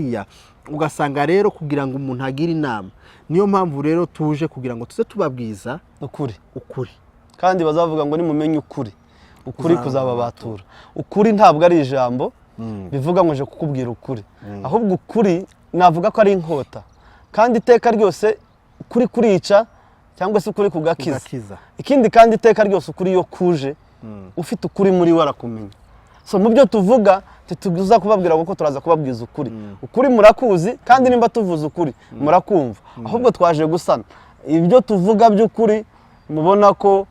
Hariya ugasanga rero kugira ngo umuntu agire inama, niyo mpamvu rero tuje kugira ngo tuze tubabwiza ukuri. Ukuri. Kandi bazavuga ngo nimumenye ukuri, ukuri kuzababatura. Ukuri ntabwo ari ijambo bivuga ngo nje kukubwira ukuri, ahubwo ukuri navuga ko ari inkota, kandi iteka ryose ukuri kurica cyangwa se ukuri kugakiza. Kugakiza. Ikindi kandi, iteka ryose ukuri iyo kuje, ufite ukuri muri we arakumenya. So mu byo tuvuga ntituza kubabwira kuko turaza kubabwiza ukuri. Ukuri murakuzi, kandi nimba tuvuze ukuri murakumva. Ahubwo twaje gusana ibyo tuvuga by'ukuri mubona ko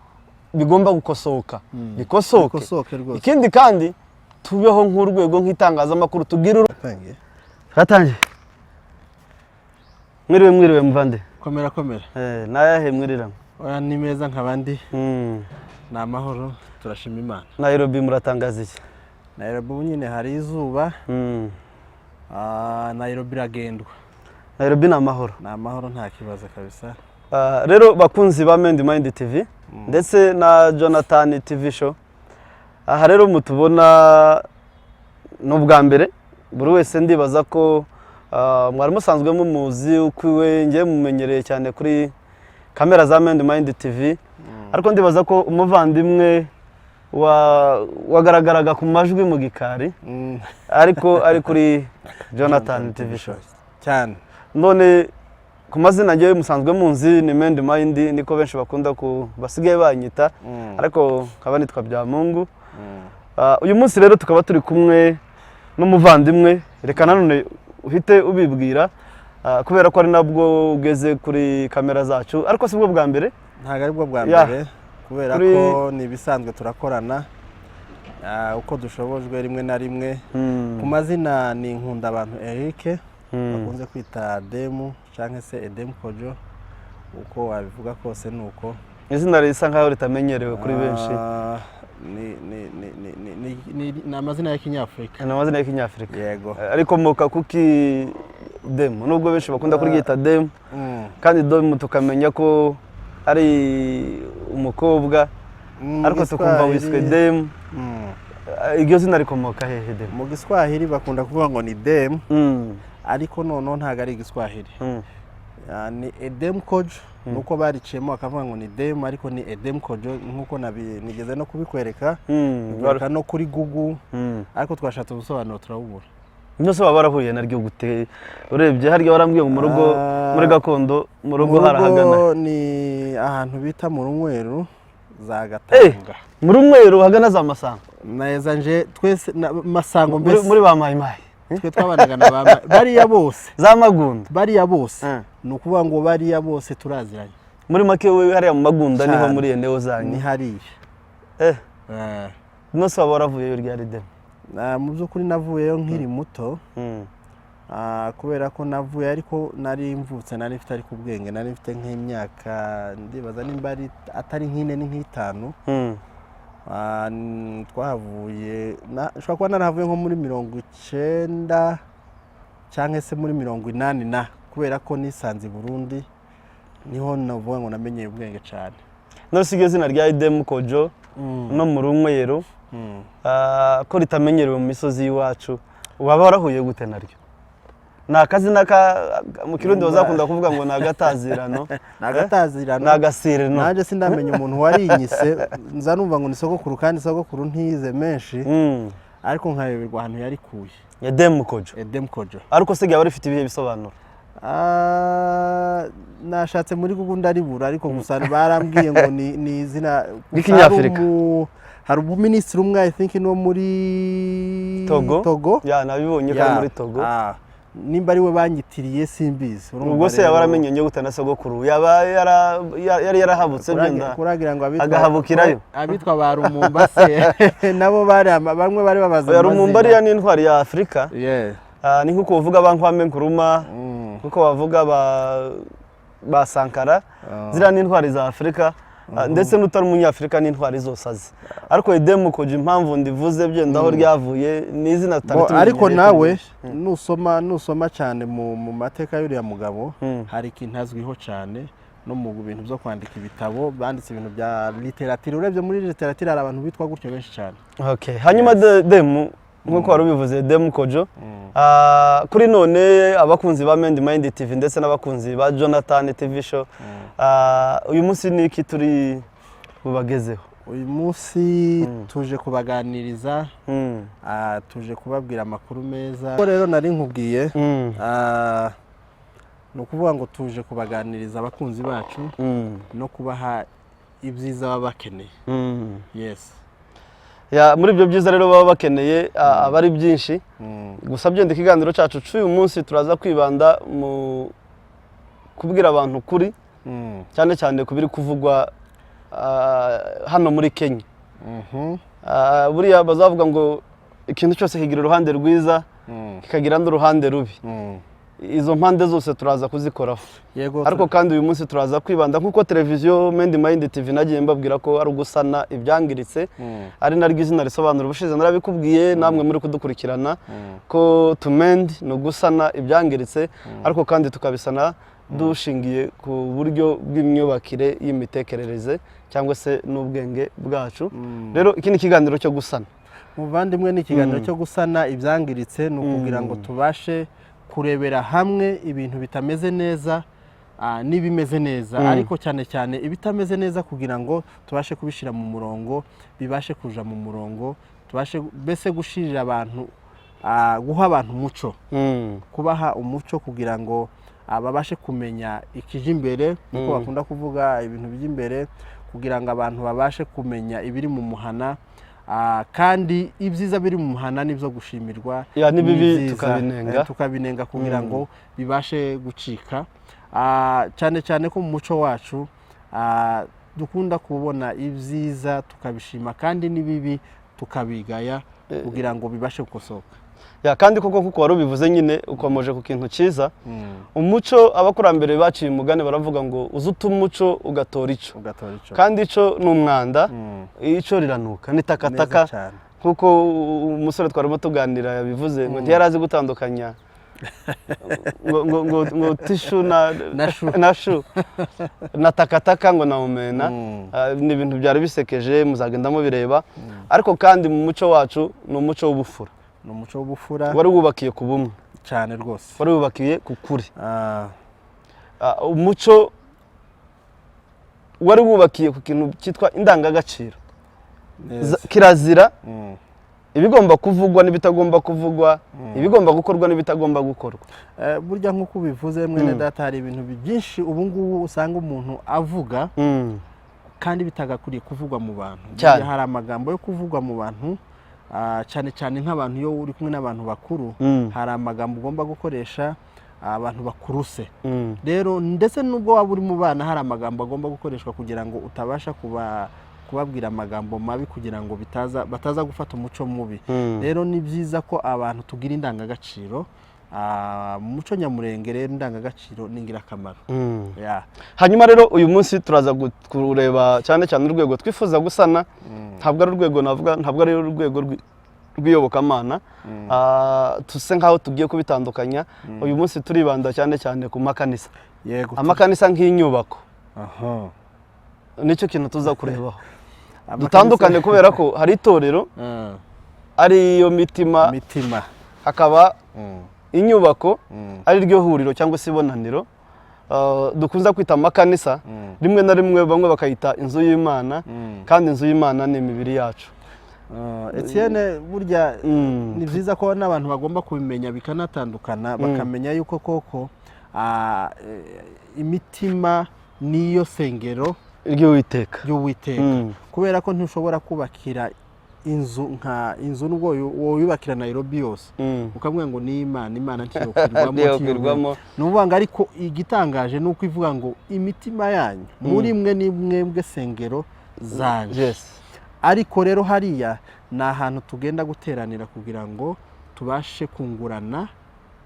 bigomba gukosoka, bikosoke. Bikosoke rwose. Ikindi kandi, tubeho nk'urwego nk'itangazamakuru tubwire twatangiye. Mwiriwe, mwiriwe muvande. Komera, komera. Eh, nayahe mwiriramo? Oya, ni meza nk'abandi, ni amahoro, turashima Imana. Nairobi muratangaza iki? Nairobi ubu nyine hari izuba. Nairobi iragendwa. Nairobi ni amahoro. Ni amahoro, nta kibazo kabisa. Rero bakunzi ba Mendi Mind TV ndetse na Jonathan TV Show, aha rero mutubona ni ubwa mbere. Buri wese ndibaza ko mwari musanzwe mumuzi uko iwe ngiye mumenyereye cyane kuri kamera za Mendi Mind TV, ariko ndibaza ko umuvandimwe wagaragaraga ku majwi mu gikari, ariko ari kuri Jonathan TV Show cyane. None ku mazina ngewe musanzwe munzi ni Mendi Mind, niko benshi bakunda ku basigaye banyita, ariko nkaba nitwa Byamungu. Uyu munsi rero tukaba turi kumwe n'umuvandimwe. Reka nanone uhite ubibwira, kubera ko ari nabwo ugeze kuri kamera zacu, ariko si bwo bwa mbere. Ntabwo ari bwo bwa mbere, kubera ko ni ibisanzwe, turakorana uko dushobojwe rimwe na rimwe. Ku mazina ni Nkundabantu Eric, bakunze kwita Demu cyangwa se Edemu Kojo, uko wabivuga kose ni uko. Izina risa nkaho ritamenyerewe kuri benshi. Ah, ni amazina y'ikinyafurika. Ni amazina y'ikinyafurika. Yego. Ariko moka kuki Demu, nubwo benshi bakunda kuryita Demu, kandi Demu tukamenya ko ari umukobwa, ariko tukumva wiswe Demu? Iryo zina rikomoka hehe, Demu? Mu Giswahili bakunda kuvuga ngo ni Demu, ariko noneho ntabwo ari Igiswahili. Ni Edem Kojo, nuko bariciyemo bakavuga ngo ni Demu, ariko ni Edem Kojo nkuko nigeze no kubikwereka, bikwereka no kuri Google, ariko twashatse ubusobanuro turabubura. Byose baba barahuriye naryo gute? Urebye harya warambwiye ngo mu rugo, muri gakondo mu rugo Mu harahagana rugo ni ahantu bita mu Runweru za Gatanga. Mu Rumweru hagana za Masango? Neza, nje twese Masango muri mbese. Muri ba Mayimayi? Twe twabanaga na ba bariya bose. Za Magunda? Bariya bose, ni ukuvuga ngo bariya bose turaziranye. Muri make wowe hariya mu Magunda niho Cyane. muri eneo Ni zanyu? hariya. Nose waba waravuyeyo ryari, Demu? Mu by'ukuri navuyeyo nkiri muto, kubera ko navuye ariko nari mvutse, nari mfite ariko ubwenge, nari mfite nk'imyaka, ndibaza nimba atari nk'ine ni nk'itanu. Twahavuye nshobora kuba narahavuye nko muri 90 cyangwa se muri 80 na, kubera ko nisanze i Burundi, niho navuga ngo namenyeye ubwenge cyane. None iryo zina rya Edemu Kojo no mu Runywero, ko ritamenyerewe mu misozi y'iwacu, waba warahuye gute naryo? Ni akazina ka mu Kirundi bazakunda kuvuga ngo ni agatazirano. Ni agatazirano. Ni agasirino. Nanjye sindamenya umuntu warinyise, nza numva ngo ni sogokuru, kandi sogokuru ntiyize menshi, ariko nkayoberwa ahantu yarikuye. Edemu Kojo. Edem Kojo. Ariko se ryaba rifite ibihe bisobanuro? Nashatse muri Google ndaribura, ariko gusa barambwiye ngo ni izina ry'ikinyafurika. Hari umuminisitiri umwe, I think ni wo muri Togo. Togo. Ya, nabibonye ko ari muri Togo. Nimba ari we banyitiriye simbizi. Urumva Ubwo se yaba rero, yaramenye nyogota na sogokuru, yaba yari yarahabutse byenda kuragira ngo abitwa agahabukirayo. Abitwa ba Lumumba se nabo bari bamwe bari babaza Oya, Lumumba ariya ni intwari ya Afurika. Ni nk'uko bavuga ba Kwame Nkrumah, nk'uko bavuga ba Sankara. Ziriya ni intwari za Afurika. Ndetse n'utari umunyafurika n'intwari zose azi. Ariko Edemu Kojo, impamvu ndivuze byenda aho ryavuye, ni izina tutari Bo, ariko tumenyereye nawe kuri benshi. nusoma cyane mu mateka y'uriya mugabo, hari ikintu azwiho cyane no mu bintu byo kwandika ibitabo, banditse ibintu bya literature. Urebye muri literature hari abantu bitwa gutyo benshi cyane. Okay. Hanyuma Demu, Nk'uko wari ubivuze, Edem Kojo. Kuri none abakunzi ba Mendi Mind TV ndetse n'abakunzi ba Jonathan TV Show, uyu munsi ni iki turi bubagezeho? Uyu munsi tuje kubaganiriza, tuje kubabwira amakuru meza. Ko rero nari nkubwiye, ni ukuvuga ngo tuje kubaganiriza abakunzi bacu no kubaha ibyiza baba bakeneye. Yes. Ya, muri ibyo byiza rero baba bakeneye, aba ari byinshi. Gusa byenda ikiganiro cyacu cy'uyu munsi turaza kwibanda mu kubwira abantu ukuri, cyane cyane ku biri kuvugwa hano muri Kenya. Buriya bazavuga ngo ikintu cyose kigira uruhande rwiza, kikagira n'uruhande rubi. Izo mpande zose turaza kuzikoraho. Ariko kandi uyu munsi turaza kwibanda, nk'uko televiziyo Mendi Mind TV nagiye mbabwira ko ari ugusana ibyangiritse, ari naryo izina risobanura. Ubushize narabikubwiye, namwe muri kudukurikirana, ko to mend ni ugusana ibyangiritse, ariko kandi tukabisana dushingiye ku buryo bw'imyubakire y'imitekerereze cyangwa se n'ubwenge bwacu. Rero iki ni ikiganiro cyo gusana. Muvandimwe, ni ikiganiro cyo gusana ibyangiritse, ni ukugira ngo tubashe kurebera hamwe ibintu bitameze neza n'ibimeze neza, ariko cyane cyane ibitameze neza, kugira ngo tubashe kubishyira mu murongo, bibashe kuja mu murongo, tubashe mbese gushirira abantu, guha abantu umuco, kubaha umuco kugira ngo babashe kumenya ikije imbere, nkuko bakunda kuvuga ibintu by'imbere, kugira ngo abantu babashe kumenya ibiri mu muhana. Kandi ibyiza biri mu muhana nibyo gushimirwa, Ya, n'ibibi n'ibyiza, tukabinenga. Tukabinenga kugira ngo bibashe gucika. Cyane cyane ko mu muco wacu dukunda kubona ibyiza tukabishima, kandi n'ibibi tukabigaya kugira ngo bibashe gukosoka. Ya, kandi koko kuko wari ubivuze nyine, ukomoje ku kintu cyiza, umuco. Abakurambere baciye umugani baravuga ngo uzi uta umuco ugatora ico. Ugatora ico. Kandi ico ni umwanda, ico riranuka, ni takataka. Neza cyane. Nk'uko umusore twarimo tuganira yabivuze ngo ntiyari azi gutandukanya ngo tissue na Na shoe. Na shoe na takataka ngo na omena. Ni ibintu byari bisekeje, muzagenda mubireba. Ariko kandi mu muco wacu ni umuco w'ubufura. Ni umuco w'ubufura. Wari wubakiye ku bumwe. Cyane rwose. Wari wubakiye ku kuri. Umuco wari wubakiye ku kintu cyitwa indangagaciro. Neza. Kirazira, ibigomba kuvugwa n'ibitagomba kuvugwa, ibigomba gukorwa n'ibitagomba gukorwa. Burya nk'uko ubivuze, mwene data, hari ibintu byinshi ubu ngubu usanga umuntu avuga kandi bitagakwiriye kuvugwa mu bantu. Cyane. Burya hari amagambo yo kuvugwa mu bantu, cyane cyane nk'abantu, iyo uri kumwe n'abantu bakuru, hari amagambo ugomba gukoresha abantu bakuruse. Rero ndetse n'ubwo waba uri mu bana, hari amagambo agomba gukoreshwa kugira ngo utabasha kubabwira amagambo mabi, kugira ngo bataza gufata umuco mubi. Rero ni byiza ko abantu tugira indangagaciro. Mu muco nyamurenge rero indangagaciro ni ingirakamaro. Yeah. Hanyuma rero uyu munsi turaza kureba cyane cyane urwego twifuza gusana. Ntabwo ari urwego navuga, ntabwo ari urwego rw'iyobokamana. Tuse nkaho tugiye kubitandukanya. Uyu munsi turibanda cyane cyane ku makanisa. Amakanisa nk'inyubako. Nicyo kintu tuza kurebaho. Dutandukane, kubera ko hari itorero ariyo mitima, mitima, hakaba inyubako ari ryo huriro cyangwa se ibonaniro, dukunze kwita amakanisa. Rimwe na rimwe bamwe bakayita inzu y'Imana, kandi inzu y'Imana ni imibiri yacu. Etienne, burya ni byiza ko n'abantu bagomba kubimenya bikanatandukana, bakamenya yuko koko imitima niyo sengero ry'Uwiteka. ry'Uwiteka. Kubera ko ntushobora kubakira inzu, nka inzu nubwo woyubakira Nairobi yose, ukavuga ngo ni Imana, Imana ntiyokwirwamo. Ntiyokwirwamo. Ni ukuvuga ngo, ariko igitangaje ni uko ivuga ngo imitima yanyu muri mwe ni mwebwe sengero zanje. Ariko rero hariya ni ahantu tugenda guteranira kugira ngo tubashe kungurana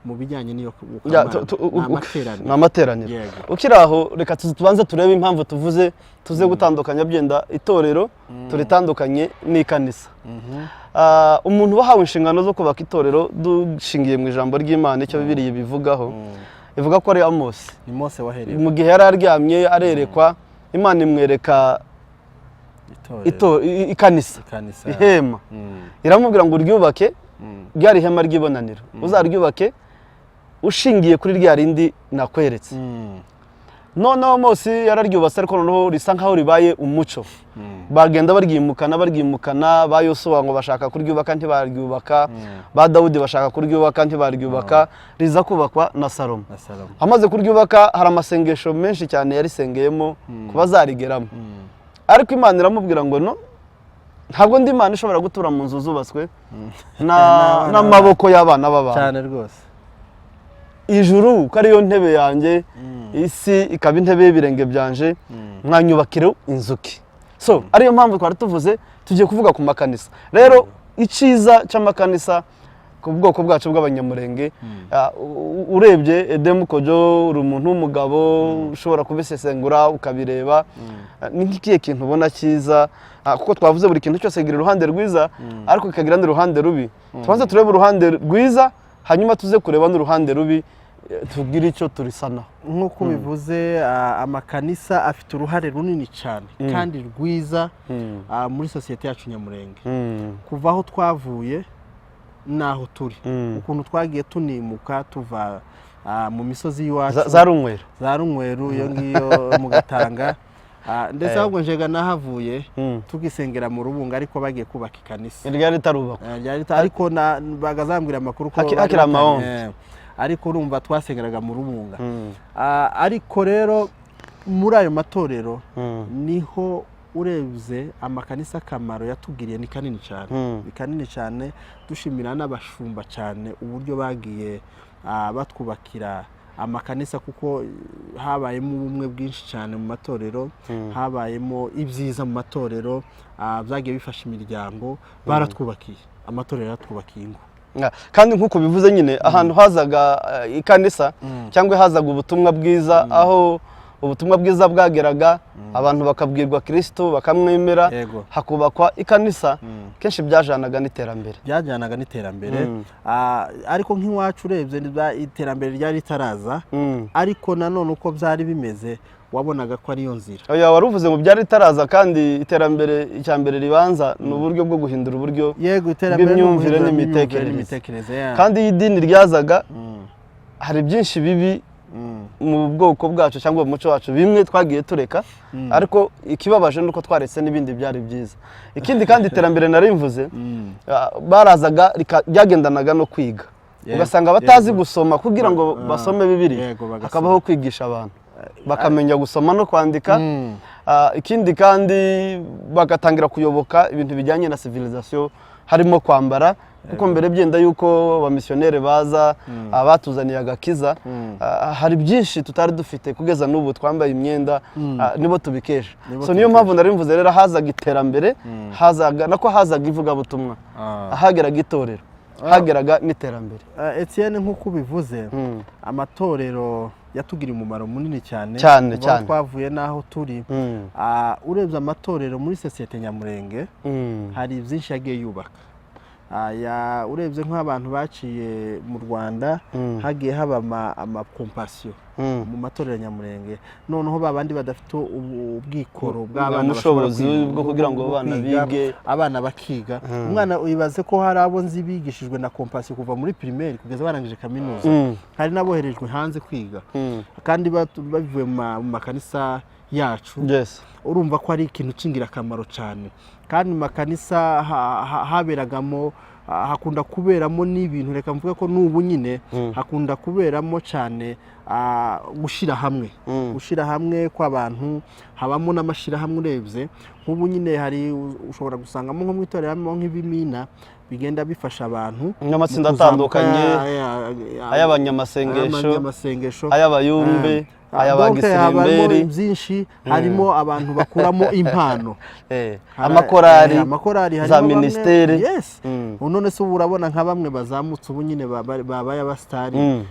mu bijyanye n'iyo Ya, ni amateraniro. Ni amateraniro. Yego. Ukiri aho, reka tubanze turebe impamvu tuvuze tuze gutandukanya byenda itorero, turitandukanye n'ikanisa. Umuntu wahawe inshingano zo kubaka itorero, dushingiye mu ijambo ry'Imana, icyo Bibiliya ibivugaho, ivuga ko ari Amosi. Ni Mose wahereye. Mu gihe yari aryamye arerekwa, Imana imwereka itorero, ikanisa, ikanisa, ihema, iramubwira ngo uryubake. Ryari ihema ry'ibonaniro, uzaryubake ushingiye kuri rya rindi nakweretse. Noneho Mose yararyubatse, ariko noneho risa nkaho ribaye umuco, bagenda baryimukana, baryimukana. Ba Yosuwa ngo bashaka kuryubaka, ntibaryubaka. Ba Dawudi bashaka kuryubaka, ntibaryubaka. Riza kubakwa na Salomo. Na Salomo. Amaze kuryubaka, hari amasengesho menshi cyane yarisengeyemo kuba azarigeramo, ariko Imana iramubwira ngo: "No, ntabwo ndi Imana ishobora gutura mu nzu zubatswe n'amaboko y'abana b'abantu." Cyane rwose. Ijuru ko ariyo ntebe yanjye, isi ikaba intebe y'ibirenge byanje, mwanyubakira inzuki? So ariyo mpamvu twari tuvuze, tugiye kuvuga ku makanisa. Rero icyiza cy'amakanisa ku bwoko bwacu bw'Abanyamurenge, urebye Edemu Kojo, uri umuntu w'umugabo ushobora kubisesengura ukabireba. Ni nk'ikihe kintu ubona cyiza? Kuko twavuze buri kintu cyose kigira uruhande rwiza, ariko kikagira n'uruhande rubi. Tubanze turebe uruhande rwiza, hanyuma tuze kureba n'uruhande rubi, tugire icyo turisanaho. Nk'uko bivuze, amakanisa afite uruhare runini cyane kandi rwiza muri sosiyete yacu nyamurenge, kuva aho twavuye n'aho turi, ukuntu twagiye tunimuka tuva mu misozi y'iwacu. Za Runywero. Za Runywero, iyo ngiyo mu Gatanga. Ndetse ahubwo njega nahavuye tugisengera mu Rubunga, ariko bagiye kubaka ikanisa. Ryari ritarubakwa. Ryari ariko bagazambwira amakuru ko bari Hakiri amahombe. Ariko urumva twasengeraga mu Rubunga. Ariko rero muri ayo matorero niho urebye amakanisa, akamaro yatugiriye ni kanini cyane. Ni kanini cyane. Dushimira n'abashumba cyane uburyo bagiye batwubakira amakanisa, kuko habayemo ubumwe bwinshi cyane mu matorero, habayemo ibyiza mu matorero, byagiye bifasha imiryango. Baratwubakiye amatorero, yaratwubakiye ingo. Kandi nk'uko bivuze nyine, ahantu hazaga ikanisa cyangwa hazaga ubutumwa bwiza, aho ubutumwa bwiza bwageraga, abantu bakabwirwa Kirisito, bakamwemera, hakubakwa ikanisa, kenshi byajanaga n'iterambere. Byajyanaga n'iterambere. Ariko nk'iwacu urebye iterambere ryari ritaraza, ariko nanone uko byari bimeze wabonaga ko ariyo nzira. Oya, wari uvuze ngo byari ritaraza, kandi iterambere icya mbere ribanza ni uburyo bwo guhindura uburyo Yego, iterambere ni bw'imyumvire uguhindura imyumvire n'imitekerereze. N'imitekerereze, yeah. Kandi iyo idini ryazaga, hari byinshi bibi mu bwoko bwacu cyangwa mu muco wacu, bimwe twagiye tureka, ariko ikibabaje ni uko twaretse n'ibindi byari byiza. Ikindi kandi, iterambere nari mvuze, barazaga ryagendanaga no kwiga. Ugasanga abatazi gusoma, kugira ngo basome Bibiliya, Yego, bagasoma. hakabaho kwigisha abantu bakamenya gusoma no kwandika. Ikindi kandi, bagatangira kuyoboka ibintu bijyanye na civilisation, harimo kwambara, kuko mbere byenda yuko abamisiyoneri baza, batuzaniye agakiza, hari byinshi tutari dufite. Kugeza n'ubu twambaye imyenda, nibo tubikesha. Nibo So niyo tubikesha. mpamvu nari mvuze rero, hazaga iterambere, hazaga nako hazaga ivugabutumwa, ahageraga itorero hageraga n'iterambere. Etienne, nk'uko ubivuze, amatorero yatugiriye umumaro munini cyane Cyane, kuva aho cyane. twavuye n'aho turi. Urebye amatorero muri sosiyete nyamurenge, hari byinshi yagiye yubaka. Urebye nk'abantu baciye mu Rwanda, hagiye haba amakompasiyo mu matorero nyamurenge. Noneho ba bandi badafite ubwikoro bw'abana bashobora ubushobozi bwo kugira ngo bwo abana kwiga, bige. Abana bakiga. Umwana, wibaze ko hari abo nzi bigishijwe na Compassion kuva muri primaire kugeza barangije kaminuza. Hari n'aboherejwe hanze kwiga, kandi bavuye mu makanisa yacu. Urumva ko ari ikintu cy'ingirakamaro cyane. Kandi mu makanisa haberagamo, hakunda kuberamo n'ibintu, reka mvuge ko n'ubu nyine hakunda kuberamo cyane gushyira hamwe, gushyira hamwe kw'abantu. Habamo n'amashyirahamwe. Urebye nk'ubu nyine hari, ushobora gusangamo nko mu itorero harimo nk'ibimina bigenda bifasha abantu n'amatsinda mu kuzamuka, atandukanye, ay'abanyamasengesho, ay'abanyamasengesho, ay'abayumbe, Donc habamo ay'abagisirimberi. byinshi, harimo abantu bakuramo impano. Amakorari, amakorari, za harimo bamwe- minisiteri. Yes. Ubu none se ubu urabona nka bamwe bazamutse ubu nyine babaye abasitari,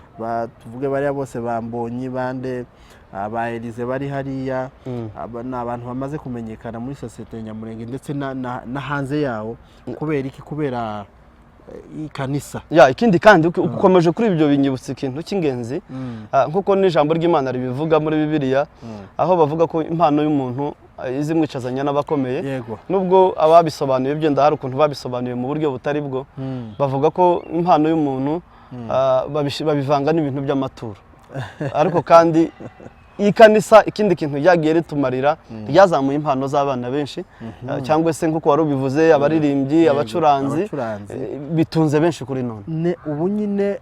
tuvuge bariya bose bambonyi bande, ba Elize bari hariya, aba ni abantu bamaze kumenyekana muri sosiyete nyamurenge ndetse na hanze yawo. Kubera iki? Kubera ikanisa. Ya, ikindi kandi ukomeje kuri ibyo binyibutsa ikintu cy'ingenzi. Nk'uko n'ijambo ry'Imana ribivuga muri Bibiliya, aho bavuga ko impano y'umuntu izimwicazanya n'abakomeye. Nubwo ababisobanuye byenda hari ukuntu babisobanuye mu buryo butari bwo, bavuga ko impano y'umuntu babivanga n'ibintu by'amaturo. Ariko kandi ikanisa, ikindi kintu ryagiye ritumarira, ryazamuye impano z'abana benshi, cyangwa se nk'uko wari ubivuze, abaririmbyi, abacuranzi, abacuranzi. Bitunze benshi kuri none. Ubu nyine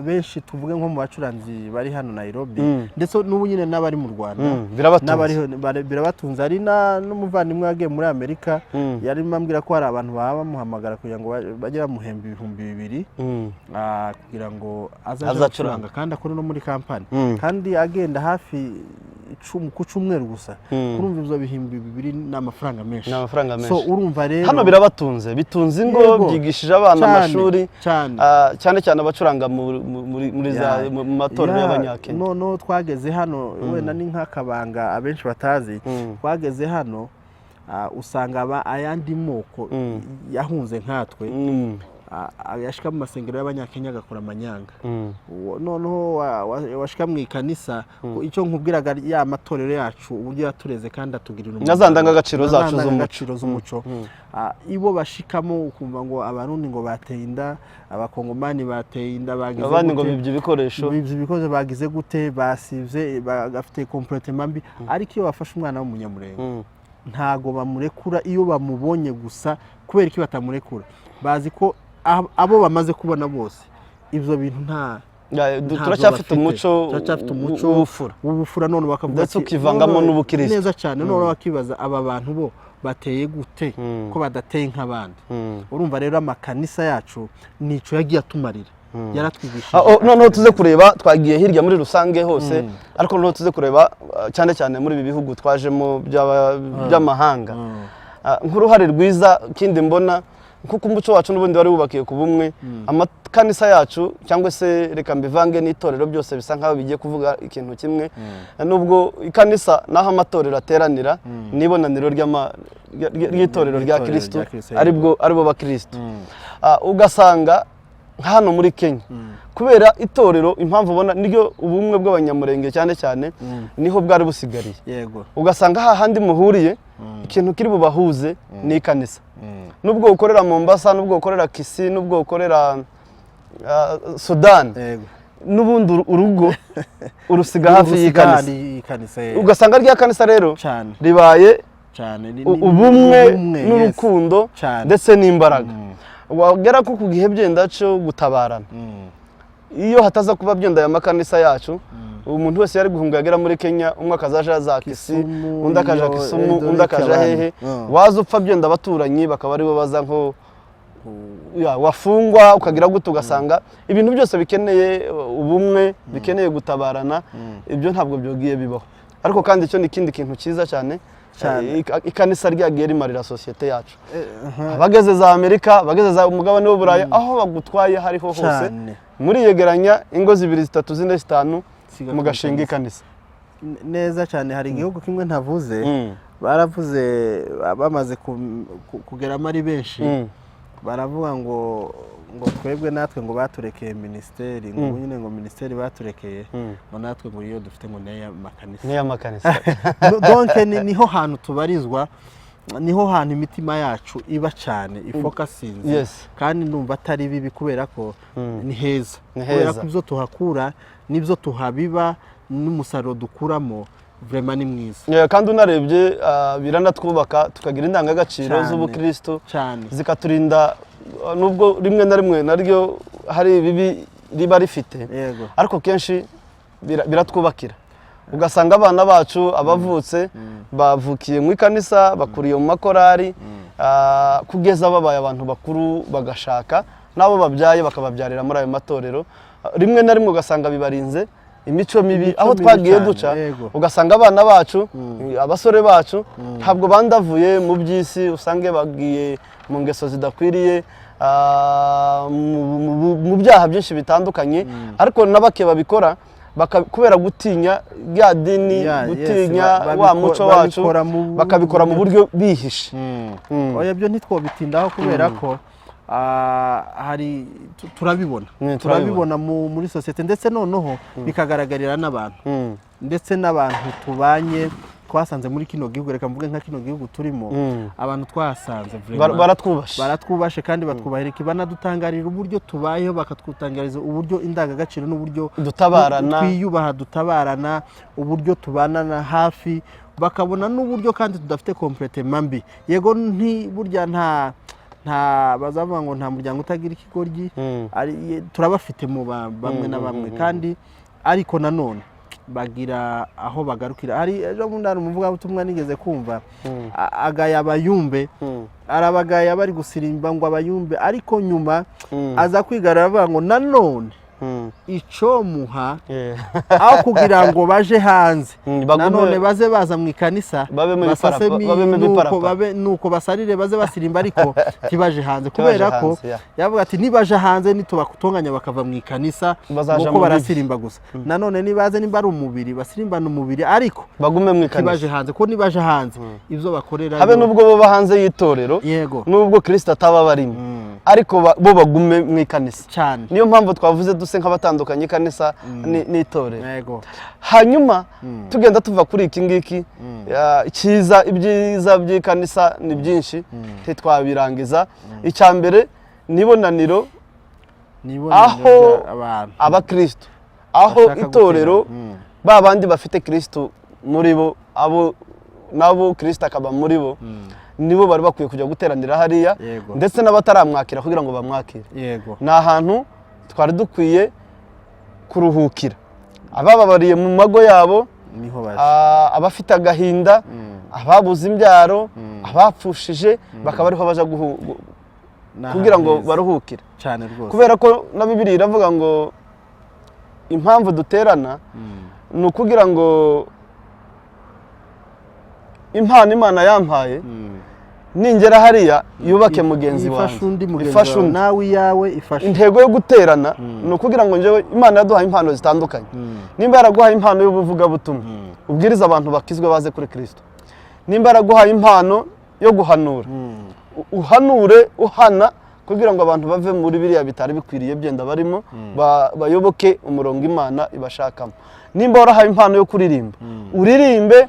benshi, tuvuge nko mu bacuranzi bari hano Nairobi, ndetse n'ubu nyine n'abari mu Rwanda, Birabatunze. Birabatunze. Hari n'umuvandimwe wagiye muri Amerika, yarimo ambwira ko hari abantu baba bamuhamagara kugira ngo bajye bamuhemba 2000, kugira ngo azaje Azacuranga. gucuranga kandi akore no muri kampani, kandi agenda hafi 10 ku cyumweru gusa. Urumva ibyo 2000 ni amafaranga menshi. Ni amafaranga menshi. So urumva rero Hano birabatunze, bitunze ingo, byigishije abana amashuri, cyane cyane abacuranga muri za mu matorero y'Abanyakenya. Noneho twageze hano, wenda ni nk'akabanga abenshi batazi, twageze hano usanga ayandi moko yahunze nkatwe, yashika mu masengero y'Abanyakenya agakora amanyanga. Noneho washika mu ikanisa, icyo nkubwiraga, ya matorero yacu uburyo yatureze kandi atugirira Na za ndangagaciro Na za zacu z'umuco. ndangagaciro z'umuco. Ibo bashikamo ukumva ngo Abarundi ngo bateye inda, Abakongomani bateye inda, bagize Abandi ngo gute? bibye ibikoresho. Bibye ibikoresho, bagize gute, basivye, bafite comportement mbi. Ariko iyo bafashe umwana w'Umunyamurenge, ntago bamurekura iyo bamubonye gusa. Kubera iki batamurekura? Bazi ko abo bamaze kubona bose ibyo bintu nta Ya, ntabyo turacyafite bafite. umuco Turacyafite umuco w'ubupfura. w'ubupfura. None bakavuga Ndetse ati, ukivangamo n'ubukristo. Neza cyane. None bakibaza aba bantu bo bateye gute, ko badateye nk'abandi? Urumva rero amakanisa yacu nico yagiye atumarira, yaratwigishije. Oh, noneho tuze kureba, twagiye hirya muri rusange hose, ariko noneho tuze kureba cyane cyane muri ibi bihugu twajemo by'amahanga. Nk'uruhare rwiza kindi mbona, kuko umuco wacu n'ubundi wari wubakiye ku bumwe, amakanisa yacu, cyangwa se reka mbivange n'itorero, byose bisa nkaho bigiye kuvuga ikintu kimwe. Nubwo ikanisa naho amatorero ateranira n'ibonaniro ry'itorero rya Ry'itorero Kristo, rya Kristo, aribwo bakristo. Ugasanga nka hano muri Kenya, kubera itorero, impamvu ubona niryo ubumwe bw'Abanyamurenge cyane cyane niho bwari busigariye, ugasanga hahandi muhuriye ikintu kiri bubahuze ni ikanisa. Nubwo ukorera Mombasa, nubwo ukorera Kisii, nubwo ukorera Sudani, n'ubundi urugo urusiga hafi Urusiga y'ikanisa. handi y'ikanisa, yego. Ugasanga rya kanisa rero ribaye ubumwe ubumwe, yes. n'urukundo ndetse n'imbaraga. Wagera ko ku gihe byenda cyo gutabarana, iyo hataza kuba byenda aya makanisa yacu, umuntu wese yari guhunga yagera muri Kenya, umwe akazaja za Kisii, Kisumu, undi akaja iyo, Kisumu, Eldoret, undi akaja abandi. hehe. Waza upfa byenda abaturanyi bakaba aribo baza nko ya, wafungwa ukagira gute, ugasanga ibintu byose bikeneye ubumwe, bikeneye gutabarana, ibyo ntabwo byogiye bibaho. Ariko kandi icyo ni ikindi kintu cyiza cyane. Cyane. Ikanisa ryagiye rimarira sosiyete yacu. Abageze za Amerika, abageze za umugabane w'Uburayi, aho bagutwaye hariho hose, muriyegeranya ingo zibiri, zitatu, zine, zitanu, Siga mugashinga ikanisa. Neza cyane. Hari igihugu kimwe ntavuze, baravuze bamaze kugeramo ari benshi, baravuga ngo twebwe natwe ngo baturekeye minisiteri, ngo ubu nyine ngo minisiteri baturekeye, ngo natwe ngo iyo dufite ngo ni iy'amakanisa. Niyo makanisa. Donc niho hantu tubarizwa, niho hantu imitima yacu iba cyane ifokasinze. Kandi ndumva atari bibi kubera ko ni heza, Ni kubera heza. ko ibyo tuhakura n'ibyo tuhabiba n'umusaruro dukuramo vraiment ni mwiza. Yeah, kandi unarebye biranatwubaka, tukagira indangagaciro z'ubukristo, zikaturinda, nubwo rimwe na rimwe naryo hari ibibi riba rifite, ariko kenshi biratwubakira. Ugasanga abana bacu abavutse bavukiye mu ikanisa, bakuriye mu makorari, kugeza babaye abantu bakuru, bagashaka n'abo babyaye bakababyarira muri ayo matorero. Rimwe na rimwe ugasanga bibarinze imico mibi. Imico Aho mibi twagiye cyane, duca, ugasanga abana bacu, abasore bacu, ntabwo bandavuye mu by'isi, usange bagiye mu ngeso zidakwiriye, mu byaha byinshi bitandukanye. Ariko na bake babikora kubera gutinya rya dini, gutinya wa muco wacu, babikora bakabikora mu buryo bihishe. Oya, byo ntitwobitindaho kubera ko hari turabibona, Turabibona. turabibona muri sosiyete, ndetse noneho bikagaragarira n'abantu, ndetse n'abantu tubanye. twasanze muri kino gihugu, reka mvuge nka kino gihugu turimo, abantu twahasanze Baratwubashe. Baratwubashe kandi batwubahira, banadutangarira uburyo tubayeho, bakatwutangariza uburyo indangagaciro n'uburyo Dutabarana. twiyubaha, dutabarana, uburyo tubanana hafi, bakabona n'uburyo kandi tudafite comportement mbi. Yego, nti burya nta bazavuga ngo nta muryango utagira ikigoryi. Turabafite mu bamwe na bamwe kandi, ariko nanone bagira aho bagarukira. Hari ejo bundi hari umuvugabutumwa nigeze kumva, agaya abayumbe, arabagaya bari gusirimba ngo abayumbe, ariko nyuma aza kwigarura avuga ngo nanone icomuha aho kugira ngo baje hanze, nanone baze baza mu ikanisa, Babe mu basase biparapa, babe mu nuko biparapa. babe nuko basarire, baze basirimba, ariko ntibaje hanze, Ntibaje kubera ko hanze, yeah. yavuga ati nibaje hanze nitubakutonganya bakava mu ikanisa, Bazaja nuko mu bibi. barasirimba gusa. Nanone nibaze nimba ari umubiri, basirimbane umubiri, ariko Bagume mu ikanisa. ntibaje hanze, kuko nibaje hanze ibyo bakorera Habe n'ubwo baba hanze y'itorero, nubwo Kirisito ataba barimo, ariko bo bagume mu ikanisa. Cyane. Niyo mpamvu twavuze duse nk'abatandukanye ikanisa n'itorero. Hanyuma tugenda tuva kuri iki ngiki, icyiza, ibyiza by'ikanisa ni byinshi, ntitwabirangiza. Icya mbere ni ibonaniro Nibonaniro aho abantu abakristo, aho bashaka itorero, gutera. Ba bandi bafite Kristo muri bo, abo nabo Kristo akaba muri bo, nibo bari bakwiye kujya guteranira hariya, ndetse n'abataramwakira kugira ngo bamwakire. Ni ahantu twari dukwiye kuruhukira abababariye mu mago yabo, Niho baje. Abafite agahinda, ababuze imbyaro, abapfushije, bakaba ariho baja Ni ahantu kugira ngo heza. baruhukire. Cyane rwose. Kubera ko na Bibiliya iravuga ngo impamvu duterana ni ukugira ngo impano Imana yampaye ningera hariya yubake mugenzi Ifashe wanjye, undi mugenzi ifashe wawe. undi. Nawe iyawe ifashe. Intego yo guterana ni ukugira ngo njyewe, Imana yaduhaye impano zitandukanye. Nimba yaraguhaye impano y'ubuvugabutumwa, ubwiriza abantu bakizwe baze kuri Kirisito. Nimba yaraguhaye impano yo guhanura, uhanure uhana kugira ngo abantu bave muri biriya bitari bikwiriye byenda barimo, bayoboke umurongo Imana ibashakamo. Nimba warahaye impano yo kuririmba, uririmbe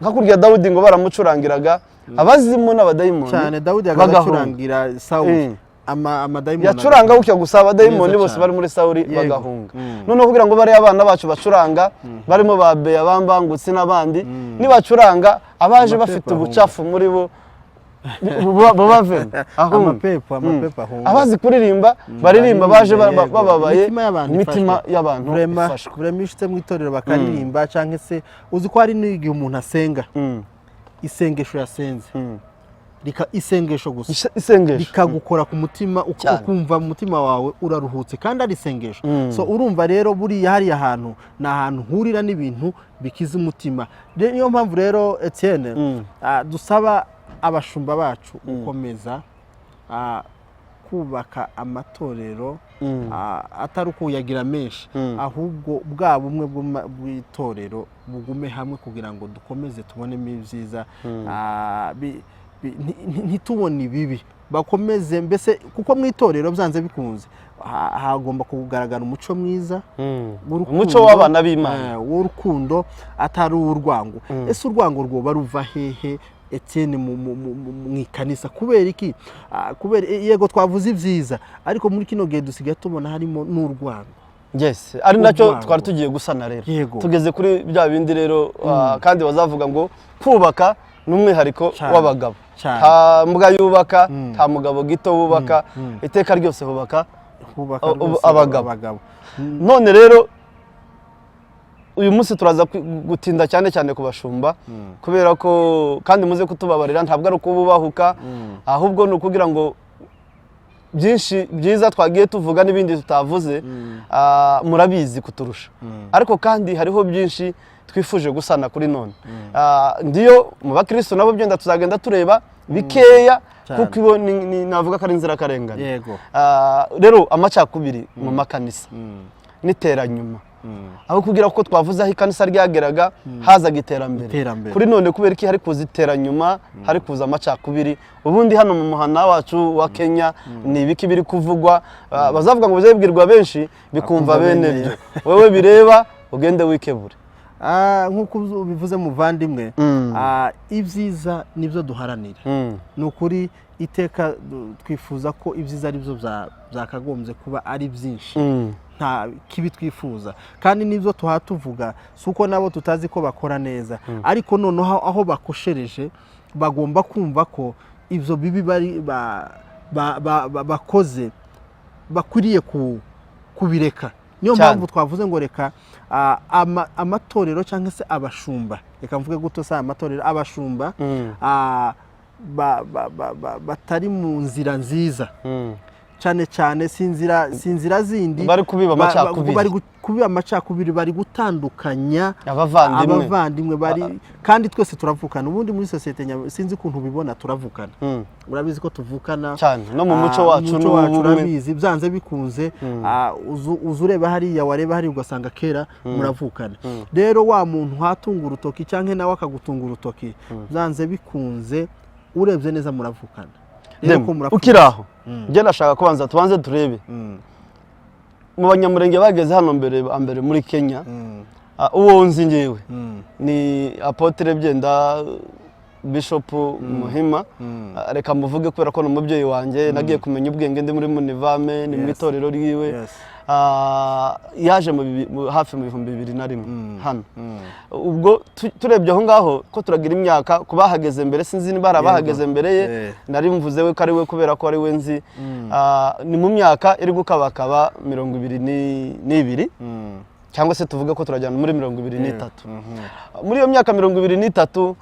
nka kurya Dawudi ngo baramucurangiraga abazimu n'abadayimoni Cyane, Dawudi bagahunga. agacurangira Sawuli, amadayimoni Yacuranga gutya gusa, abadayimoni Neza bose cyane. bari muri Sawuli bagahunga. Noneho kugira ngo bariya abana bacu bacuranga, barimo ba Beya, bambangutse n'abandi, nibacuranga abaje Amapepo bafite ahunga. ubucafu muri bo bubavemo, ahunga. Amapepo ahunga. Abazi kuririmba baririmba, baje bababaye, Imitima y'abantu imitima ifashwe. y'abantu Vraiment, ifashwe. vraiment iyo ushitse mu itorero bakaririmba, cyangwa se uzi ko hari n'igihe umuntu asenga, isengesho yasenze, isengesho gusa, Isengesho rikagukora ku mutima, ukumva mu mutima wawe uraruhutse kandi ari isengesho. So urumva rero buriya hariya hantu ni ahantu hurira n'ibintu bikiza umutima. Niyo mpamvu rero, Etienne, dusaba abashumba bacu gukomeza kubaka amatorero, atari ukuyagira menshi, ahubwo bwa bumwe bw'itorero bugume hamwe kugira ngo dukomeze tubonemo ibyiza, ntitubone ibibi. Bakomeze mbese, kuko mu itorero byanze bikunze hagomba kugaragara umuco mwiza w'urukundo, Umuco w'abana b'Imana. W'urukundo, atari uw'urwango. Ese urwango rwoba ruva hehe, Etienne, mu ikanisa? Kubera iki? Kubera yego twavuze ibyiza, ariko muri kino gihe dusigaye tubona harimo n'urwango. Yes, ari nacyo Urwango. twari tugiye gusana rero. Tugeze kuri bya bindi rero, kandi bazavuga ngo kubaka ni umwihariko w'abagabo. Nta mbwa yubaka, nta mugabo gito wubaka, iteka ryose hubaka Hubaka rwose abagabo. Abagabo. None rero uyu munsi turaza gutinda cyane cyane ku bashumba, kubera ko kandi muze kutubabarira, ntabwo ari ukububahuka, ahubwo ni ukugira ngo byinshi byiza twagiye tuvuga n'ibindi tutavuze, murabizi kuturusha, ariko kandi hariho byinshi twifuje gusana kuri none. Ndiyo mu bakristo nabo byenda tuzagenda tureba bikeya, kuko ibo navuga ko ari inzirakarengane. Rero amacakubiri mu makanisa n'iteranyuma, aho kugira ko twavuze aho ikanisa ryageraga hazaga iterambere, Iterambere. kuri none kubera iki hari kuza iteranyuma, hari kuza amacakubiri? Ubundi hano mu muhana wacu wa Kenya ni ibiki biri kuvugwa? Bazavuga ngo bizabwirwa benshi bikumva Bakumva bene bene byo. Wowe bireba ugende wikebure. Nk'uko ubivuze, muvandimwe, ibyiza nibyo duharanira. Ni ukuri, iteka twifuza ko ibyiza ari byo byakagombye kuba ari byinshi, nta kibi twifuza. Kandi n'ibyo tuha tuvuga si uko nabo tutazi ko bakora neza, ariko noneho aho bakoshereje bagomba kumva ko ibyo bibi bari bakoze bakwiriye kubireka. Niyo mpamvu twavuze ngo reka amatorero cyangwa se abashumba, reka mvuge guto, si amatorero, abashumba batari mu nzira nziza, cyane cyane si inzira zindi. Bari kubiba amacakubiri. Bari kubiba amacakubiri, bari gutandukanya abavandimwe. Abavandimwe bari, kandi twese turavukana. Ubundi muri sosiyete sinzi ukuntu ubibona, turavukana. Urabizi ko tuvukana. Cyane, no mu muco wacu. Umuco wacu. N'ubumwe. Urabizi, byanze bikunze, uza ureba hariya, wareba hariya ugasanga kera muravukana. Rero wa muntu hatunga urutoki cyangwa nawe akagutunga urutoki, byanze bikunze urebye neza muravukana. Rero Dem, ko muravukana. Ukiri aho, njye ndashaka kubanza tubanze turebe mu Banyamurenge bageze hano mbere mbere muri Kenya. Uwo nzi ngewe ni apôtre byenda Bishop Muhima. Reka muvuge kubera ko ni umubyeyi wanjye. Nagiye kumenya ubwenge ndi muri Munivame, ni mu itorero ryiwe. Yaje hafi mu 2001 hano. Ubwo turebye aho ngaho ko turagira imyaka ku bahageze mbere, sinzi niba hari abahageze mbere ye. Nari mvuze we ko ari we kubera ko ari we nzi. Ni mu myaka iri gukabakaba 22 cyangwa se tuvuge ko turajyana muri 23. Muri iyo myaka 23,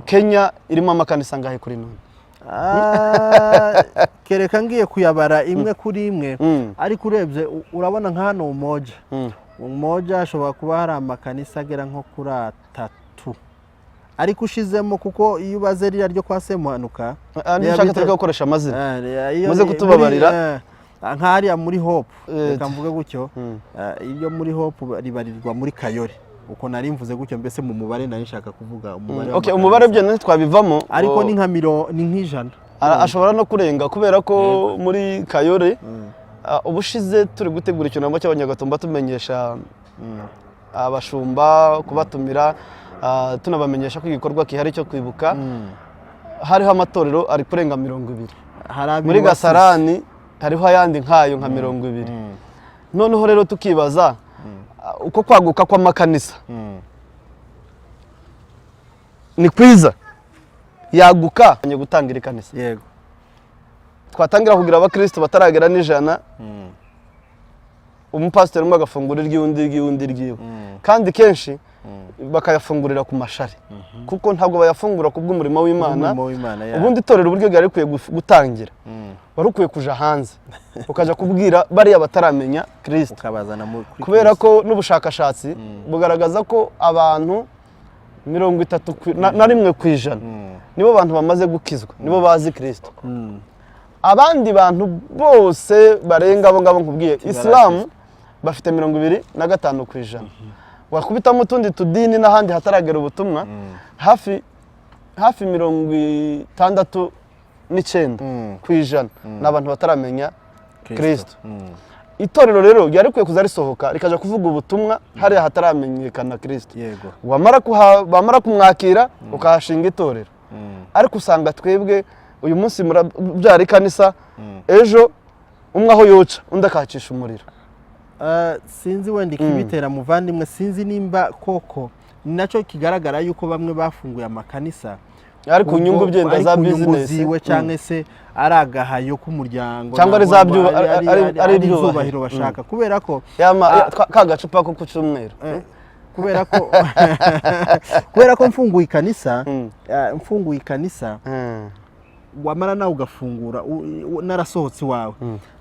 Kenya irimo amakanisa angahe kuri none? Kereka ngiye kuyabara imwe kuri imwe, ariko urebye urabona nka hano Umoja, Umoja hashobora kuba hari amakanisa agera nko kuri atatu, ariko ushizemo, kuko iyo ubaze ririya ryo kwa Semuhanuka. Niba ushaka tureke gukoresha amazina. Muze kutubabarira. Nk'hariya muri Hope, reka mvuge gutyo, iryo muri Hope ribarirwa muri Kayore, uko nari mvuze gutyo, mbese mu mubare nari nshaka kuvuga umubare Okay, w'amakanisa. Umubare byo ntitwabivamo. Ariko ni nka ni nk'ijana. Ashobora no kurenga, kubera ko muri Kayore, ubushize turi gutegura icyunamo cy'Abanyagatumba, tumenyesha abashumba kubatumira, tunabamenyesha ko igikorwa gihari cyo kwibuka, hariho amatorero ari kurenga 20. Hari ab'i Muri Rubavu. Gasarani hariho ayandi nkayo nka 20. Noneho rero tukibaza, uko kwaguka kw'amakanisa ni kwiza, yaguka gutangira ikanisa, twatangira kugira abakristo bataragera n'ijana, umupasiteri umwe agafungura iry'undi, iry'undi, iry'iwe, kandi kenshi bakayafungurira ku mashari, kuko ntabwo bayafungura ku bw'umurimo w'Imana. Umurimo w'Imana, ya. Ubundi itorero uburyo ryari rikwiye gutangira, wari ukwiye kuja hanze ukajya kubwira bariya bataramenya Kirisito, ukabazana kuri kubera Kristo. ko n'ubushakashatsi bugaragaza ko abantu 31 nibo bantu bamaze gukizwa, nibo bazi Kirisito. Abandi bantu bose barenga abo ngabo nkubwiye, Isilamu bafite 25%, wakubitamo utundi tudini n'ahandi hataragera ubutumwa, hafi hafi 69% ni abantu bataramenya Kristo. Itorero rero ryari rikwiye kuza risohoka rikajya kuvuga ubutumwa hariya hataramenyekana Kristo. Wamara kumwakira ukahashinga itorero. Ariko usanga twebwe uyu munsi murabyara ikanisa, ejo umwe aho yoca undi akahacisha umuriro. Sinzi wenda ikibitera, muvandimwe, sinzi nimba koko ni nacyo kigaragara yuko bamwe bafunguye amakanisa ari ku nyungu byenda ari za ku nyungu bizinesi ziwe, cyangwa se ari agahayo k'umuryango, Cyangwa ari za ntabwo ari ari ibyubahiro. ibyubahiro bashaka, kubera ko Ka gacupa ko ku cyumweru. Kubera ko mfunguye ikanisa, mfunguye ikanisa, wamara nawe ugafungura, narasohotse iwawe,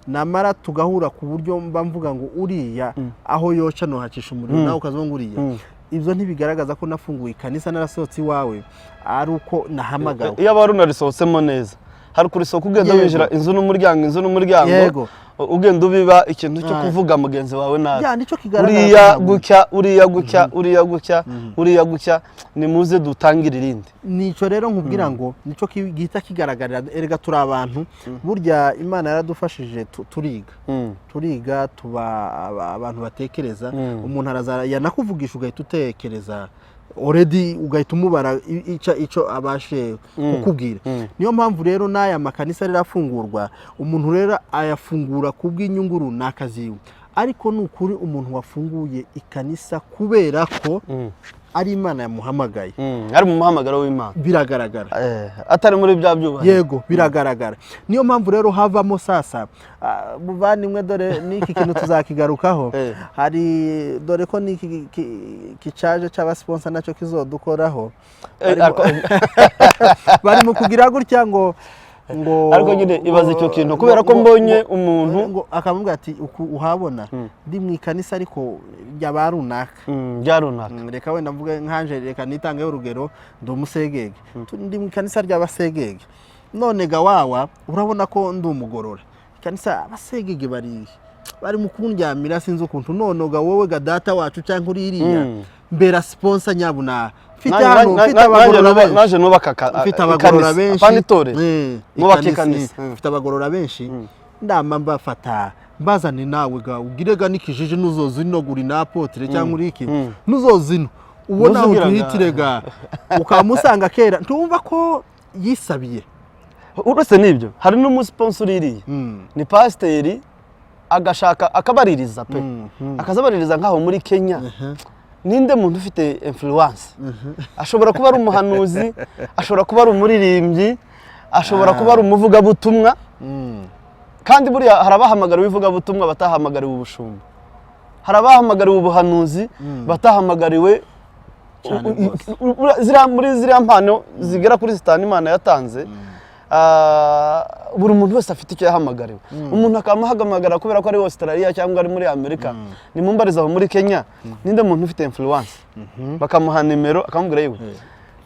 namara tugahura ku buryo mba mvuga ngo uriya aho yoca nohacisha umuriro, nawe ukaza ngo uriya, ibyo ntibigaragaza ko nafunguye ikanisa narasohotse iwawe ari uko nahamagawe. Iyo aba runarisohotsemo neza, hari kurisohoka ugenda winjira inzu n'umuryango, inzu n'umuryango. ugenda ubiba ikintu cyo Ah. kuvuga mugenzi wawe nabi. Ya, nicyo kigaragara Uriya ko ntabwo- gutya, uriya gutya, uriya gutya, uriya gutya, nimuze dutangire irindi. Nico rero nkubwira ngo nico gihita kigaragarira. Erega turi abantu, burya Imana yaradufashije, turiga, turiga, tuba abantu batekereza. Umuntu araza yanakuvugisha, ugahita utekereza already, ugahita umubara ico abashe kukubwira. Niyo mpamvu rero n'aya makanisa rero afungurwa, umuntu rero ayafungura kubw'inyungu runaka ziwe. Ariko ni ukuri, umuntu wafunguye ikanisa kubera ko ari Imana yamuhamagaye, Ari mu muhamagaro w'Imana, biragaragara. Atari muri bya byubahiro. Yego, biragaragara. Niyo mpamvu rero havamo sasa, muvandimwe, dore n'iki kintu tuzakigarukaho. Hari, dore ko n'iki kicaje cy'aba sponsor nacyo kizodukoraho. Bari mu kugira gutya ngo Ariko nyine ibaze icyo kintu, kubera ko mbonye umuntu ngo akamubwira ati: "Uku uhabona ndi mu ikanisa ariko ry'aba runaka." Bya runaka. Reka wenda mvuge nkanje, reka nitangeho urugero, ndi umusegege. Ndi mu ikanisa ry'abasegege. None ga wawa, urabona ko ndi umugorora, ikanisa abasegege bari mu kundyamira, sinzi ukuntu. None ga wowe ga data wacu cyangwa uri iriya, mbera sponsor nyabuna, mfite hano, mfite abagorora benshi, Naje nubaka mfite abagorora benshi. Apana itorero. Nubaka ikanisa. Mfite abagorora benshi, ndama mbafata mbazane, nawe ga ugire ga n'ikijiji, nuzoza ino gura ina apôtre cyangwa uri iki, nuzoza ino ubona aho Nuzugira tuhitire ga ukamusanga kera, ntumva ko yisabiye. Uretse n'ibyo, hari n'umu sponsor iriya ni pasiteri, agashaka akabaririza pe, akazabaririza nk'aho muri Kenya ninde muntu ufite influence. Ashobora kuba ari umuhanuzi, ashobora kuba ari umuririmbyi, ashobora kuba ari umuvugabutumwa. Kandi buriya hari abahamagariwe ivugabutumwa batahamagariwe ubushumba, hari abahamagariwe ubuhanuzi batahamagariwe Cyane rwose. Muri ziriya mpano zigera kuri zitanu Imana yatanze, buri muntu wese afite icyo yahamagariwe. Umuntu akamuhamagara kubera ko ari Australia cyangwa ari muri Amerika, nimumbariza aho muri Kenya ninde muntu ufite influence, bakamuha nimero, akamubwira: "Yewe,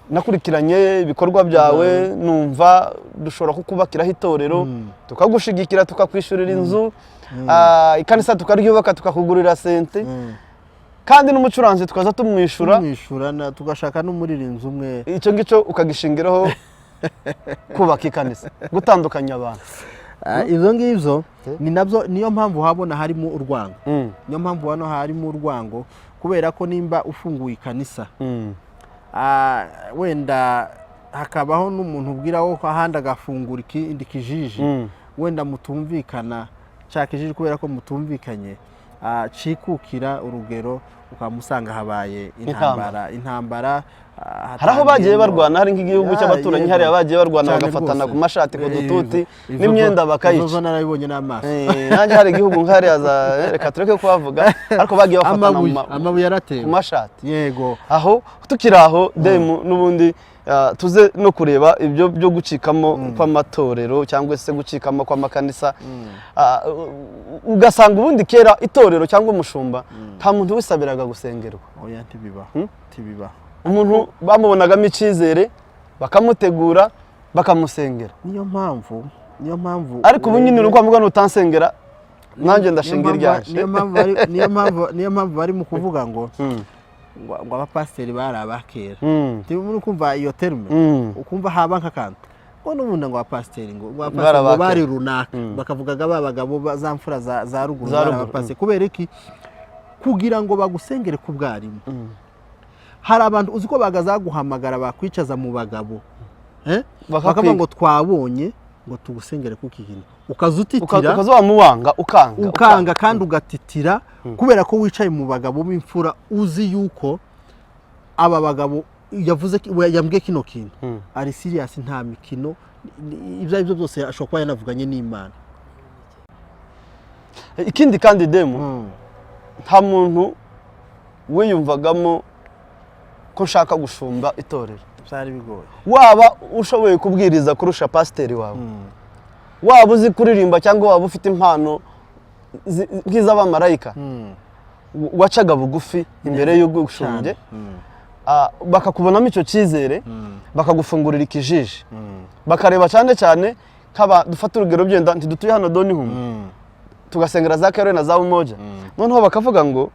nakurikiranye ibikorwa byawe, numva dushobora kukubakiraho itorero, tukagushigikira, tukakwishyurira inzu, ikanisa tukaryubaka, tukakugurira sente, kandi n'umucuranzi tukaza tumwishyura." Tumwishyura, tugashaka n'umuririmbyi umwe. Icyo ngicyo ukagishingiraho kubaka ikanisa, gutandukanya abantu. Ibyo ngibyo ni nabyo, niyo mpamvu habona harimo urwango. Niyo mpamvu hano harimo urwango, kubera ko nimba ufunguye ikanisa, wenda hakabaho n'umuntu ubwira wo ko ahandi agafungura ikindi kijiji, wenda mutumvikana, cya kijiji kubera ko mutumvikanye, cikukira urugero, ukamusanga habaye intambara, intambara. Hari aho bagiye Hatangiyemo- barwana, hari nk'igihugu Ya, cy'abaturanyi, yego. hariya bagiye barwana, Cyane bagafatana rwose. ku mashati, ku dututi, n'imyenda izo bakayica. Zo narabibonye n'amaso. Nanjye hari igihugu nk'hariya za reka tureke kuhavuga, ariko bagiye bafatana mu Amabuye, amabuye yaratewe ku mashati. Yego. Aho tukiri aho, demu, n'ubundi tuze no kureba ibyo byo gucikamo kw'amatorero cyangwa se gucikamo kw'amakanisa. Ugasanga ubundi kera itorero cyangwa umushumba nta muntu wisabiraga gusengerwa. Oya, ntibibaho, ntibibaho. Umuntu bamubonagamo icyizere, bakamutegura, bakamusengera. Niyo mpamvu Ariko ubu nyine uri kwavuga nutansengera nanjye ndashinga Niyo mpamvu- iryanje. Niyo mpamvu bari mu kuvuga ngo abapasiteri bari abakera. Muri kumva iyo terme, ukumva haba nk'akantu ngo n'ubundi ngo abapasiteri ngo Bari abapasiteri ngo abakera. bari runaka, bakavugaga ba bagabo za mfura za ruguru, Za bari ruguru, abapasiteri. Kubera iki? Kugira ngo bagusengere ku bwarimu. Hari abantu uzi ko bagazaguhamagara, bakwicaza mu bagabo, eh? Bakakwiga. Bakavuga ngo twabonye ngo tugusengere kuko ikintu ukaza utitira. Ukaza wamuwanga, ukanga. Ukanga kandi ugatitira, kubera ko wicaye mu bagabo b'imfura, uzi yuko aba bagabo yavuze we yambwiye kino kintu ari serious, nta mikino, ibyo ari byo byose ashobora kuba yanavuganye n'Imana. Ikindi kandi, demu, nta muntu wiyumvagamo ko nshaka gushumba itorero. Byari bigoye. Waba ushoboye kubwiriza kurusha pasiteri wawe, waba uzi kuririmba, cyangwa waba ufite impano nk'iz'abamarayika, wacaga bugufi imbere y'ugushumbye, bakakubonamo icyo cyizere, bakagufungurira ikijiji, bakareba cyane cyane nk'aba dufate urugero, byenda ntidutuye hano Donholm. Tugasengera za Karere na za Umoja. Noneho bakavuga ngo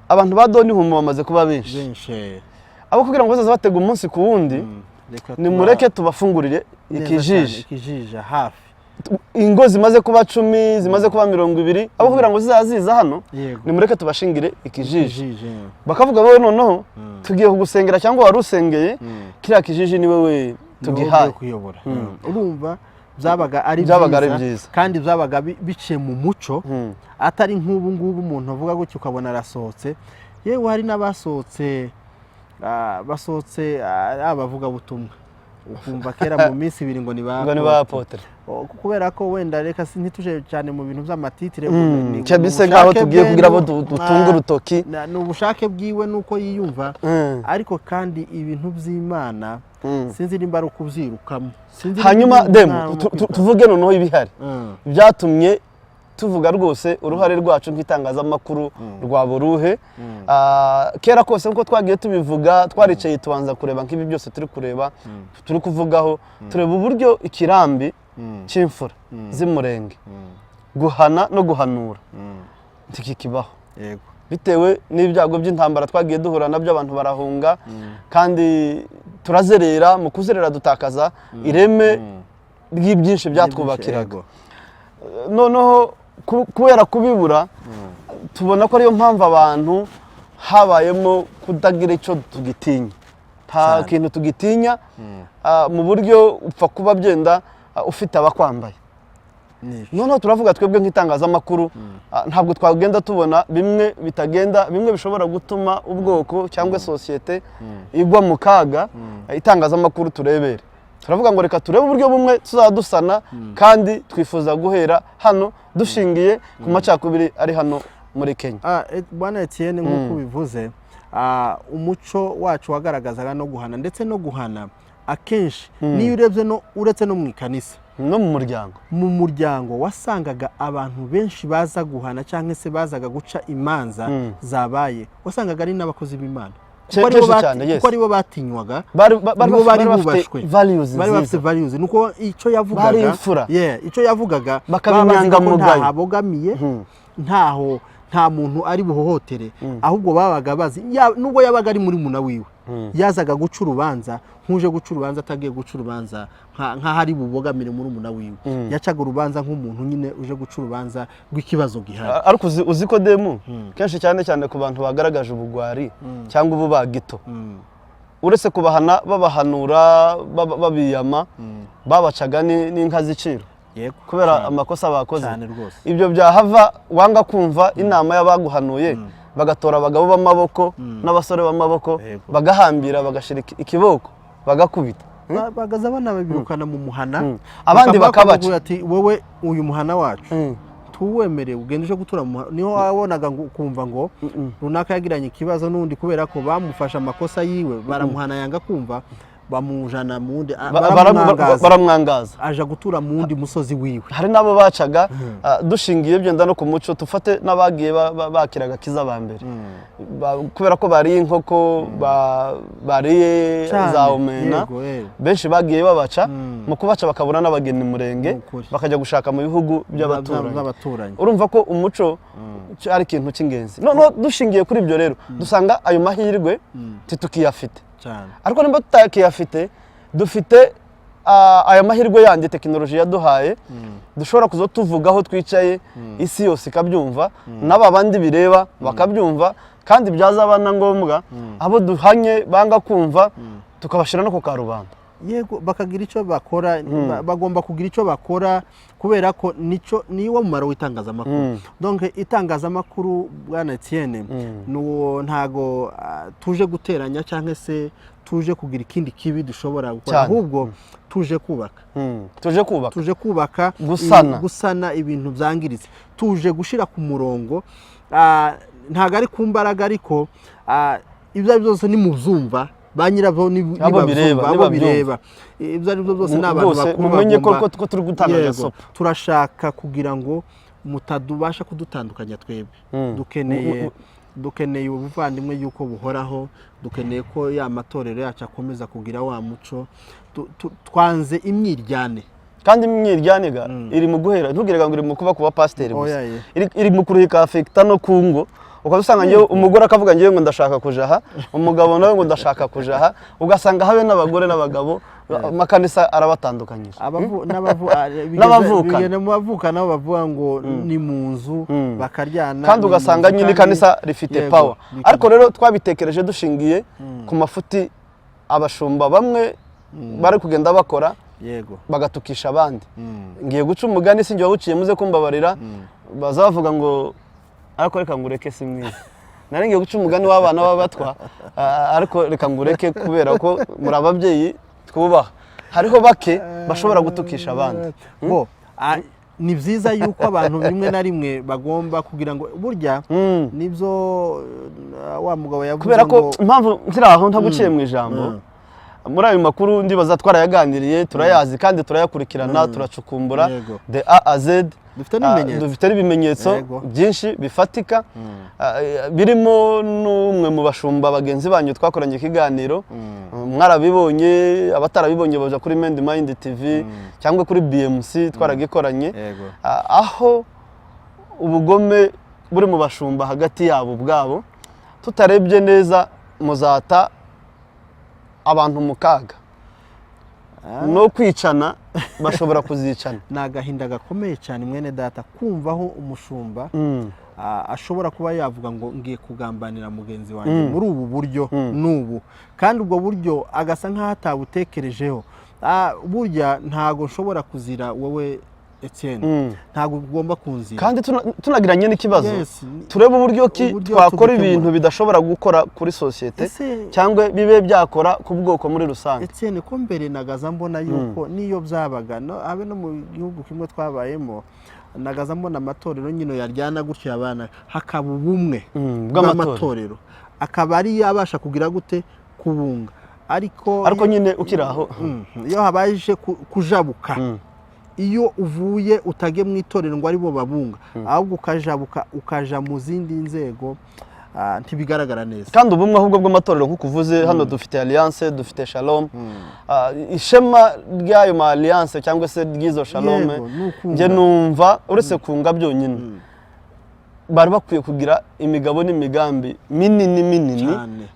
abantu ba Doni Humu bamaze kuba benshi, benshi, abo kugira ngo bazaze batega umunsi ku wundi, reka nimureke tubafungurire neza ikijiji. cyane, ikijiji hafi. Ingo zimaze kuba 10, zimaze kuba 20, abo kugira ngo zizaza hano, nimureke tubashingire ikijiji. Ikijiji. Bakavuga, wowe noneho tugiye kugusengera, cyangwa wari usengeye kiriya kijiji, ni wowe tugihaye. Tugihaye kuyobora. Urumva byabaga ari Byabaga ari byiza. Kandi byabaga biciye mu muco, atari nk'ubu ngubu umuntu avuga gutyo ukabona arasohotse. Yewe, hari n'abasohotse, basohotse ari abavugabutumwa, ukumva kera mu minsi 2 ngo ni ba Ngo ni ba apôtre. Oh, kubera ko wenda reka ntituje cyane mu bintu by'amatitire. Cyabise ni nkaho ubushake tugiye bwe, kugira abo dutunga urutoki. Ni ubushake bwiwe nuko yiyumva, ariko kandi ibintu by'Imana sinzi nimba ari ukubyirukamo. Sinzi nimba Hanyuma ari demu ukwiruka. Tuvuge noneho ibihari byatumye tuvuga rwose uruhare rwacu nk'itangazamakuru rwa buruhe. Kera kose nk'uko twagiye tubivuga, twaricaye tubanza kureba nk'ibi byose turi kureba, turi kuvugaho, tureba uburyo ikirambi cy'imfura z'umurenge, guhana no guhanura, ntikikibaho bitewe n'ibyago by'intambara twagiye duhura nabyo. Abantu barahunga kandi turazerera, mu kuzerera dutakaza ireme ry'ibyinshi byatwubakiraga. Noneho kubera kubibura, tubona ko ariyo mpamvu abantu habayemo kutagira icyo tugitinya, nta kintu tugitinya, mu buryo upfa kuba byenda ufite abakwambaye. Noneho turavuga twebwe nk'itangazamakuru, ntabwo twagenda tubona bimwe bitagenda, bimwe bishobora gutuma ubwoko cyangwa sosiyete igwa mu kaga, itangazamakuru turebere. Turavuga ngo reka turebe uburyo bumwe tuzaba dusana, kandi twifuza guhera hano dushingiye ku macakubiri ari hano muri Kenya. Bwana Etienne, nk'uko ubivuze, umuco wacu wagaragazaga no guhana, ndetse no guhana akenshi niyo urebye no uretse no mu ikanisa, no mu muryango, mu muryango wasangaga abantu benshi baza guhana cyangwa se bazaga guca imanza zabaye, wasangaga ari n'abakozi b'Imana. Kuko aribo Kenshi cyane, yes. kuko aribo batinywaga, bari nibo bari bari bafite bubashwe, values bari bafite nziza. Values nuko icyo yavugaga, Bari imfura. Yeah, icyo yavugaga Bakaba baba bazi ko inyangamugayo. ntaho abogamiye, ntaho nta muntu ari buhohotere, ahubwo babaga bazi nubwo yabaga ari muri muna wiwe, yazaga guca urubanza nk'uje guca urubanza, atagiye guca urubanza nk'aho ari bubogamire muri muna wiwe. Yacaga urubanza nk'umuntu nyine uje guca urubanza rw'ikibazo gihari. Ariko uzi ko demu kenshi, cyane cyane ku bantu bagaragaje ubugwari cyangwa ububagito, uretse kubahana babahanura, babiyama, babacaga n'inka z'iciro kubera amakosa bakoze. Cyane rwose. Ibyo byahava wanga kumva inama y'abaguhanuye, bagatora abagabo b'amaboko n'abasore b'amaboko, bagahambira, bagashyira ikiboko, bagakubita. Bagaza banabirukana mu muhana, Abandi bakavuga bakabaca. ati wowe uyu muhana wacu tuwemerewe, ugenda uje gutura mu muhana. Niho wabonaga ngo ukumva ngo runaka yagiranye ikibazo n'undi kubera ko bamufashe amakosa yiwe, baramuhana yanga kumva, bamujana mu wundi, baramwangaza. Baramwangaza. Aja gutura mu wundi musozi wiwe. Hari n'abo bacaga, dushingiye byenda no ku muco, tufate n'abagiye bakira agakiza ba mbere, kubera ko bariye inkoko, bariye za omena, benshi bagiye babaca. Mu kubaca bakabura n'abageni murenge, Ni ukuri. bakajya gushaka mu bihugu by'abaturanyi. By'abaturanyi. Urumva ko umuco ari ikintu cy'ingenzi. Noneho dushingiye kuri ibyo rero, dusanga ayo mahirwe titukiyafite. Ariko nimba tutakiyafite, dufite aya mahirwe yandi tekinoloji yaduhaye, dushobora kuza tuvuga aho twicaye, isi yose ikabyumva, n'aba bandi bireba bakabyumva, kandi byazaba na ngombwa abo duhanye banga kumva tukabashyira no ku karubanda. Yego, bakagira icyo bakora, bagomba kugira icyo bakora kubera ko nico niwo mumaro w'itangazamakuru. Donc itangazamakuru, bwana Etienne, nuwo ntago tuje guteranya cyangwa se tuje kugira ikindi kibi dushobora gukora, ahubwo tuje kubaka. Tuje kubaka. Tuje kubaka. Gusana. Gusana ibintu byangiritse, tuje gushyira ku murongo. Ntago ari ku mbaraga, ariko ibyo ari byo byose nimubyumva, ba nyirabyo Abo bireba, nibabyumva, abo nibabyumva. bireba, ibyo ari byo byose ni abantu Rwose bakuru mumenye ko bagomba ko turi gutanga Yego, agasopo. turashaka kugira ngo mutadubasha kudutandukanya twebwe. Dukeneye ubuvandimwe yuko buhoraho, dukeneye ko ya matorero yacu akomeza kugira wa muco. Twanze imyiryane. Kandi imyiryane iri mu guhera, ntugire ngo iri mu kuba ku bapasiteri gusa. Oya, ye. Iri mu kuruhika afekita no ku ngo, ukaba usanga ngewe umugore akavuga ngewe ngo ndashaka kuja aha, umugabo nawe ngo ndashaka kuja aha, ugasanga habe n'abagore n'abagabo amakanisa arabatandukanyije. N'abavukana. Bigenda mu bavuka nabo bavuga ngo ni mu nzu bakaryana, Kandi ni mu ugasanga nzu, nyine kandi ikanisa rifite Yego, power. Ariko rero twabitekereje dushingiye ku mafuti abashumba bamwe bari kugenda bakora, bagatukisha abandi. Ngiye guca umugani, sinjye wawuciye, muze kumbabarira, baza bavuga ngo ariko reka ngureke, si mwiza. Nari ngiye guca umugani w'abana b'abatwa, ariko reka ngureke kubera ko muri ababyeyi twubaha. Hariho bake bashobora gutukisha abandi. Bo, ni byiza yuko abantu rimwe na rimwe bagomba kugira ngo burya nibyo wa mugabo yavuze Kubera ko ngo impamvu nkiri aho ntaguciye mu ijambo, muri ayo makuru ndibaza twarayaganiriye, turayazi kandi turayakurikirana, turacukumbura de A à Z. Dufite n'ibimenyetso. Dufite n'ibimenyetso byinshi bifatika, birimo n'umwe mu bashumba bagenzi banyu twakoranye ikiganiro. Mwarabibonye, abatarabibonye baja kuri Mend Mind TV cyangwa kuri BMC, twaragikoranye. Aho ubugome buri mu bashumba hagati yabo ubwabo, tutarebye neza muzata abantu mu kaga no kwicana, bashobora kuzicana. Ni agahinda gakomeye cyane, mwene data, kumva aho umushumba ashobora kuba yavuga ngo ngiye kugambanira mugenzi wanjye muri ubu buryo n'ubu, kandi ubwo buryo agasa nk'aho atabutekerejeho. Burya ntago nshobora kuzira wowe Etienne, ntabwo ugomba kunzira. Kandi tunagiranye n'ikibazo, Yes, turebe uburyo ki uburyo twakora tubikemura. ibintu bidashobora gukora kuri sosiyete Ese cyangwa bibe byakora ku bwoko muri rusange. Etienne, ko mbere nagaza mbona yuko niyo byabaga no, habe no mu gihugu kimwe twabayemo, nagaza mbona amatorero nyine yaryana gutyo abana, hakaba ubumwe bw'amatorero. Bw'amatorero, akaba ari abasha kugira gute kubunga, ariko Ariko nyine ukiri aho, iyo habaje kujabuka, iyo uvuye utage mu itorero ngo aribo babunga, ahubwo ukajabuka ukaja mu zindi nzego, ntibigaragara neza. Kandi ubumwe ahubwo bw'amatorero nk'uko uvuze, hano dufite Alliance, dufite Shalom. Ishema ry'ayo ma alliance cyangwa se ry'izo Shalom, Yego, ni ukunga. njye numva uretse kunga byonyine, bari bakwiye kugira imigabo n'imigambi minini minini,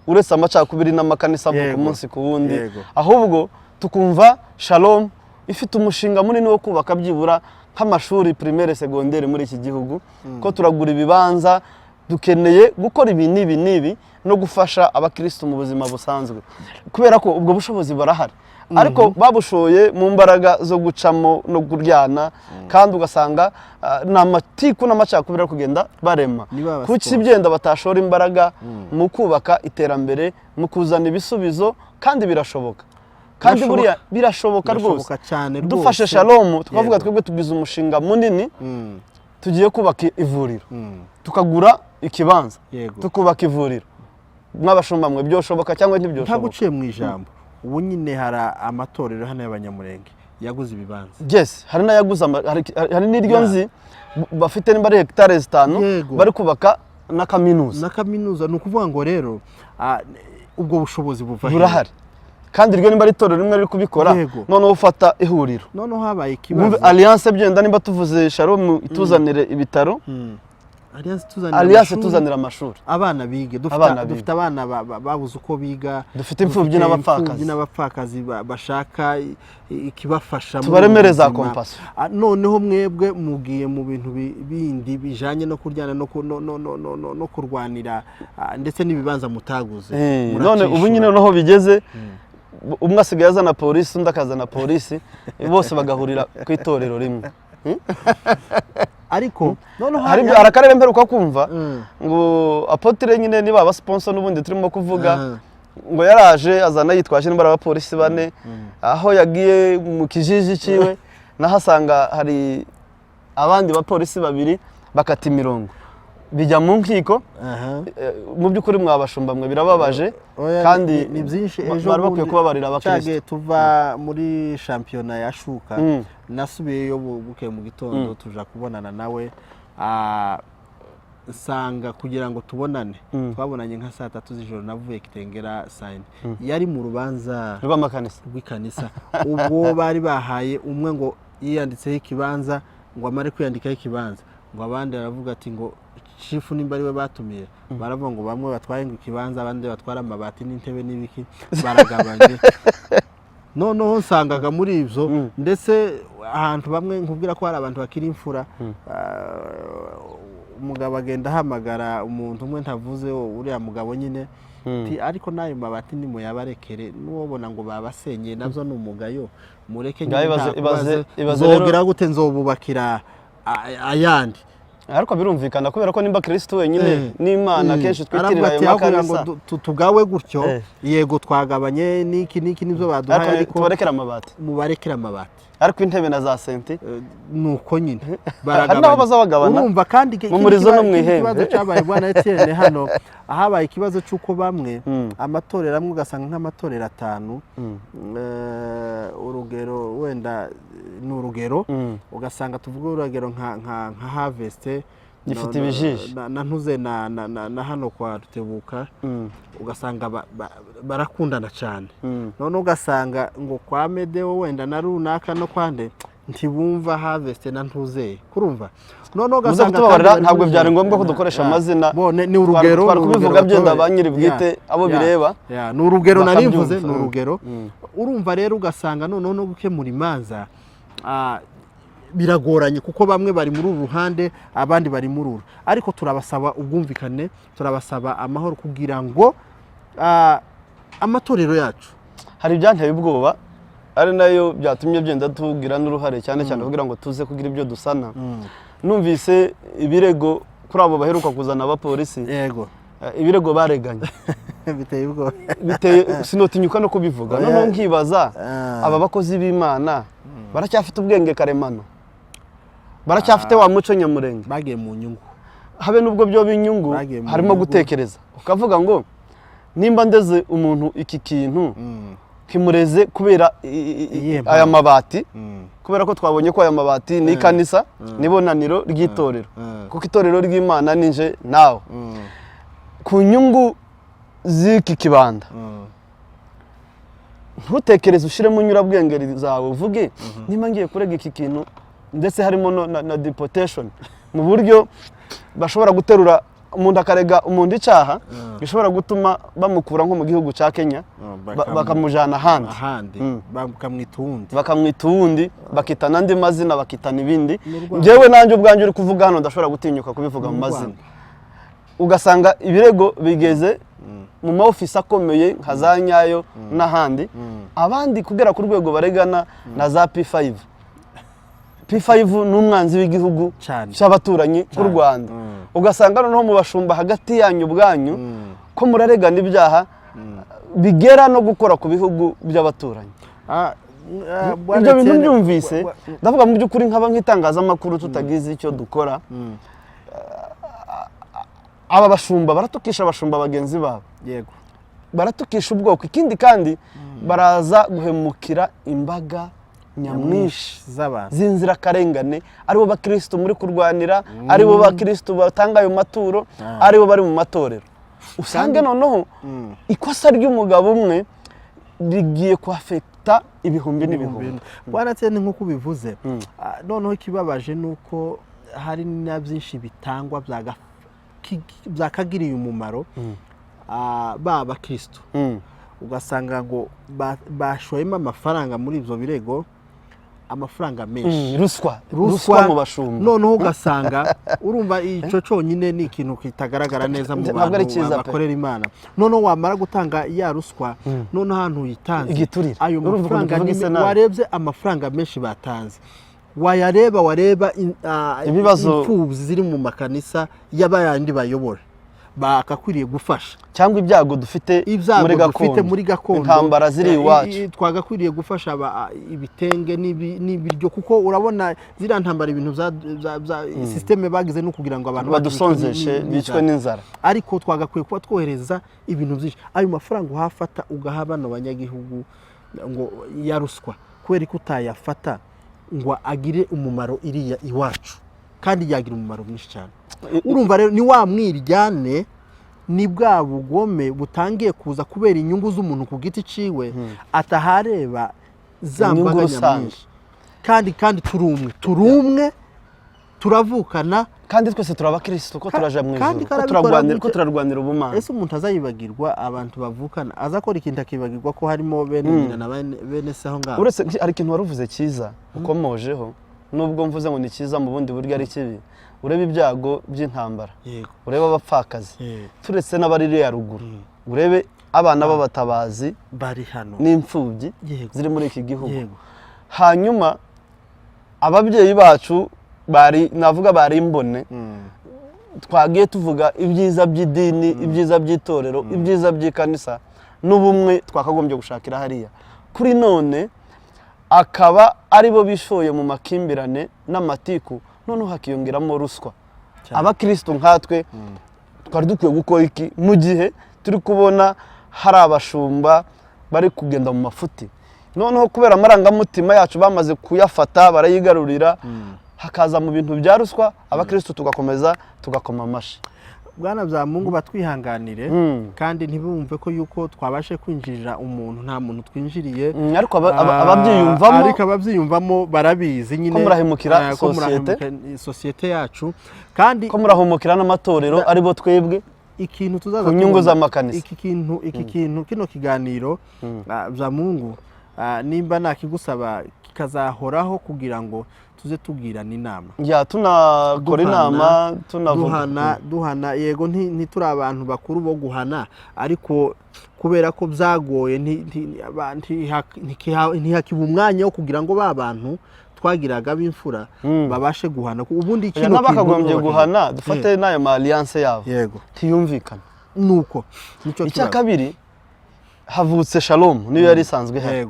uretse amacakubiri n'amakanisa avuka umunsi ku wundi, ahubwo tukumva Shalom ifite umushinga munini wo kubaka byibura nk'amashuri primaire, secondaire muri iki gihugu, ko turagura ibibanza, dukeneye gukora ibi n'ibi n'ibi no gufasha abakirisitu mu buzima busanzwe, kubera ko ubwo bushobozi barahari, ariko babushoye mu mbaraga zo gucamo no kuryana, kandi ugasanga ni amatiku n'amacakubiri ari kugenda barema. Niba Kuki abasiporo. byenda batashora imbaraga mu kubaka iterambere, mu kuzana ibisubizo? Kandi birashoboka, kandi Birashoboka. buriya birashoboka rwose. Birashoboka cyane rwose. Dufashe Shalom tukavuga twebwe tugize umushinga munini, tugiye kubaka ivuriro, tukagura ikibanza, tukubaka ivuriro, mw'abashumba mwe byoshoboka cyangwa ntibyoshoboka? Ntaguciye mu ijambo, ubu nyine hari amatorero hano y'Abanyamurenge yaguze ibibanza. Yes, hari n'ayaguze hari n'iryo nzi bafite nimba ari hegitari 5, bari kubaka na kaminuza. Na kaminuza. Ni ukuvuga ngo rero ubwo bushobozi buva he? Burahari, kandi iryo nimba ari itorero rimwe riri kubikora, noneho ufata ihuriro, Noneho habaye wumve ikibazo. Alliance byenda nimba tuvuze Shalom ituzanire ibitaro, Alliance tuzanira Alliance amashuri, tuzanira amashuri, abana bige. Dufite Abana bige. Dufite abana babuze uko biga. Dufite imfubyi n'abapfakazi. Imfubyi n'abapfakazi bashaka ikibafasha muri Tubaremere ubu za buzima. Compassion. Noneho mwebwe mugiye mu bintu bindi bijanye no kuryana no, ku- no, no, no, no, no, no kurwanira, ndetse n'ibibanza mutaguze. None ubu nyine Murakishyura. noneho bigeze umwe asigaye azana polisi, undi akazana polisi, bose bagahurira ku itorero rimwe. Ariko noneho Hari akarere mperuka kumva ngo apôtre nyine niba aba sponsor n'ubundi turimo kuvuga, ngo yaraje azana yitwaje nimba ari abapolisi bane, aho yagiye mu kijiji ciwe naho asanga hari abandi bapolisi babiri, bakata imirongo bijya mu nkiko. Mu by'ukuri mwabashumba mwe birababaje. Oya, Kandi ni byinshi. Ejo bari bakwiye bundi kubabarira abakristo. cyagiye tuva muri shampiyona ya shuka, nasubiyeyo bukeye mu gitondo, tuja kubonana nawe, nsanga kugira ngo tubonane, twabonanye nka saa 3 z'ijoro, navuye Kitengera saa 4, yari mu rubanza rw'amakanisa rw'ikanisa. Ubwo bari bahaye umwe ngo Yiyanditseho ikibanza, ngo amare kwiyandikaho ikibanza, ngo abandi baravuga ati ngo chief nimba ariwe batumiye, baravuga ngo bamwe batwaye ngo ikibanza, abandi batwara amabati n'intebe n'ibiki, baragabanye. Noneho nsangaga muri ibyo, ndetse ahantu bamwe nkubwira ko hari abantu bakiri imfura, umugabo agenda ahamagara umuntu umwe ntavuze, uriya mugabo nyine, ati ariko n'ayo mabati nimuyabarekere, n'uwobona ngo babasenyeye nabyo ni umugayo, mureke nyine. Ngaho nta kubazo. Ibaze rero- Nzogera gute, nzobubakira ayandi. Ariko birumvikana, kubera ko nimba Kristo wenyine n'Imana kenshi Aravuga twitirira ayo ati aho kugira ngo makanisa tugawe gutyo, yego twagabanye n'iki n'iki n'ibyo baduhaye, ariko ariko tubarekere amabati. Mubarekere amabati. Ariko intebe na za senti Nuko nyine Hari n'aho baza bagabana. Urumva kandi Mu murizo no mu ikindi ihembe. kibazo cyabaye, bwana Etienne, hano ahabaye ikibazo cy'uko bamwe amatorero amwe ugasanga nk'amatorero atanu, urugero wenda ni urugero, ugasanga tuvuge urugero nka Harvest Gifite ibijiji. na ntuze na hano kwa Rutebuka, ugasanga barakundana cyane. None ugasanga ngo kwa Medewo wenda na runaka no kwande ntibumva Harvest na ntuzeye kurumva, none Muze ugasanga kutubabarira, kandi bari ntabwo byari ngombwa ko dukoresha amazina. Ni urugero. Twari Ni kubivuga urugero byenda gatoya. ba nyiri bwite, abo bireba Ni urugero nari mvuze. bakabyumva. Ni urugero. Urumva rero ugasanga noneho no gukemura imanza biragoranye, kuko bamwe bari muri uru ruhande, abandi bari muri uru. Ariko turabasaba ubwumvikane, turabasaba amahoro kugira ngo amatorero yacu Hari ibyanteye ubwoba, ari nayo byatumye byenda tugira n'uruhare cyane cyane kugira ngo tuze kugira ibyo dusana. Numvise ibirego kuri abo baheruka kuzana abapolisi, ibirego bareganye biteye ubwoba. Biteye, sinotinyuka no kubivuga. Oya. Noneho nkibaza, aba bakozi b'Imana baracyafite ubwenge karemano? Baracyafite wa muco nyamurenge? Bagiye mu nyungu. Habe n'ubwo byoba inyungu, Bagiye mu harimo nyungu. gutekereza ukavuga ngo nimba ndeze umuntu iki kintu, kimureze kubera Iyihe aya mpamvu? mabati, kubera ko twabonye ko aya mabati ni ikanisa, n'ibonaniro ry'itorero, kuko itorero ry'Imana ni nje nawe, ku nyungu z'iki kibanda, ntutekereze, ushyiremo inyurabwenge zawe, uvuge niba ngiye kurega iki kintu, ndetse harimo na deportation, mu buryo bashobora guterura umuntu akarega umuntu icyaha gishobora gutuma bamukura nko mu gihugu cya Kenya, bakamujyana ahandi. Ahandi, bakamwita uwundi. Bakamwita uwundi, bakita n'andi mazina, bakitana ibindi. Mu Rwanda. Njyewe nanjye ubwanjye uri kuvuga hano ndashobora gutinyuka kubivuga mu Mu mazina. Rwanda. Ugasanga ibirego bigeze mu ma ofisi akomeye nka za Nyayo n'ahandi, abandi kugera ku rwego baregana na za P5. P5 ni umwanzi w'igihugu Cyane. cy'abaturanyi b'u Cyane. Rwanda. Ugasanga noneho mu bashumba hagati yanyu ubwanyu ko muraregana ibyaha bigera no gukora ku bihugu by'abaturanyi. Bwana Ibyo bintu Etienne, mbyumvise, ndavuga mu by'ukuri nkaba nk'itangazamakuru tutagize icyo dukora, aba bashumba baratukisha abashumba bagenzi babo, baratukisha ubwoko. Ikindi kandi baraza guhemukira imbaga nyamwinshi z'abantu z'inzirakarengane, aribo bakirisitu muri kurwanira, aribo bakirisitu batanga ayo maturo, aribo bari mu matorero. Usange noneho ikosa ry'umugabo umwe rigiye kwafekita ibihumbi n'ibihumbi. Bwana Etienne, nk'uko ubivuze, noneho ikibabaje ni uko hari na byinshi bitangwa byakagiriye umumaro ba bakirisitu, ugasanga ngo bashoyemo amafaranga muri ibyo birego, amafaranga menshi. Ruswa, ruswa mu bashumba. Noneho ugasanga urumva icyo cyonyine ni ikintu kitagaragara neza mu Ntabwo ari bantu cyiza pe. bakorera Imana. Noneho wamara gutanga ya ruswa, noneho ahantu uyitanze, Igiturire. ayo Urumva ukuntu mafaranga tuvuga ise nabi. warebye amafaranga menshi batanze, wayareba, wareba Ibibazo- imfubyi ziri mu makanisa y'abayandi bayobora bakakwiriye gufasha, cyangwa ibyago dufite ibyago muri dufite gakondo, muri gakondo, intambara ziri iwacu, twagakwiriye gufasha ibitenge n'ibiryo, kuko urabona ziriya ntambara, ibintu bya système bagize no kugira ngo abantu bacu bicwe badusonzeshe, bicwe n'inzara. n'inzara. Ariko twagakwiye kuba twohereza ibintu byinshi. Ayo mafaranga uhafata ugaha bano banyagihugu ngo ya ruswa, kubera ko utayafata ngo agire umumaro iriya iwacu, kandi yagira umumaro mwinshi cyane. Urumva rero ni wa mwiryane, ni bwa bugome butangiye kuza kubera inyungu z'umuntu ku giti ciwe, atahareba za Inyungu mbaga rusange. nyamwinshi. Kandi turi umwe, turi umwe, turavukana. Kandi twese turi abakirisitu, ko turaja mu Kandi ijuru, ko karabikora turarwanira, ko gutya. turarwanira ubumana. Ese umuntu azayibagirwa abantu bavukana, azakora ikintu akibagirwa ko harimo bene nyina na bene se aho ngaho? Uretse hari ikintu wari uvuze cyiza ukomojeho, nubwo mvuze ngo ni cyiza mu bundi buryo ari kibi. Urebe ibyago by'intambara, urebe abapfakazi, turetse n'abari iriya ruguru, urebe abana b'abatabazi bari hano n'imfubyi ziri muri iki gihugu. Hanyuma ababyeyi bacu bari, navuga bari imbone. Twagiye tuvuga ibyiza by'idini, ibyiza by'itorero, ibyiza by'ikanisa n'ubumwe twakagombye gushakira hariya. Kuri none akaba aribo bishoye mu makimbirane n'amatiku, noneho hakiyongeramo ruswa. Abakristo nkatwe twari dukwiye gukora iki mu gihe turi kubona hari abashumba bari kugenda mu mafuti, noneho kubera amarangamutima yacu bamaze kuyafata barayigarurira, hakaza mu bintu bya ruswa, abakristo tugakomeza tugakoma amashyi? Bwana Byamungu, batwihanganire kandi ntibumve ko yuko twabashe kwinjirira umuntu. Nta muntu twinjiriye. Ariko ababyiyumvamo Ariko ababyiyumvamo barabizi nyine ko murahemukira ko sosiyete. murahemukira sosiyete yacu kandi ko murahumukira n'amatorero aribo twebwe ikintu tuzaza ku nyungu tubona- z'amakanisa. Iki kintu kino kiganiro, Byamungu, nimba nakigusaba kikazahoraho kugira ngo tuze tugirana inama. Ya, tunakora inama, tunavuga. Duhana, yego, ntituri abantu bakuru bo guhana, ariko kubera ko byagoye ntihakiba umwanya wo kugira ngo ba bantu twagiraga b'imfura babashe guhana. Ubundi Oya, kino n'abakagombye kintu guhana, dufate n'ayo ma alliance yabo, ntiyumvikana. Nuko nicyo Icya kibazo. kabiri, havutse Shalom, niyo yari isanzwe ihari.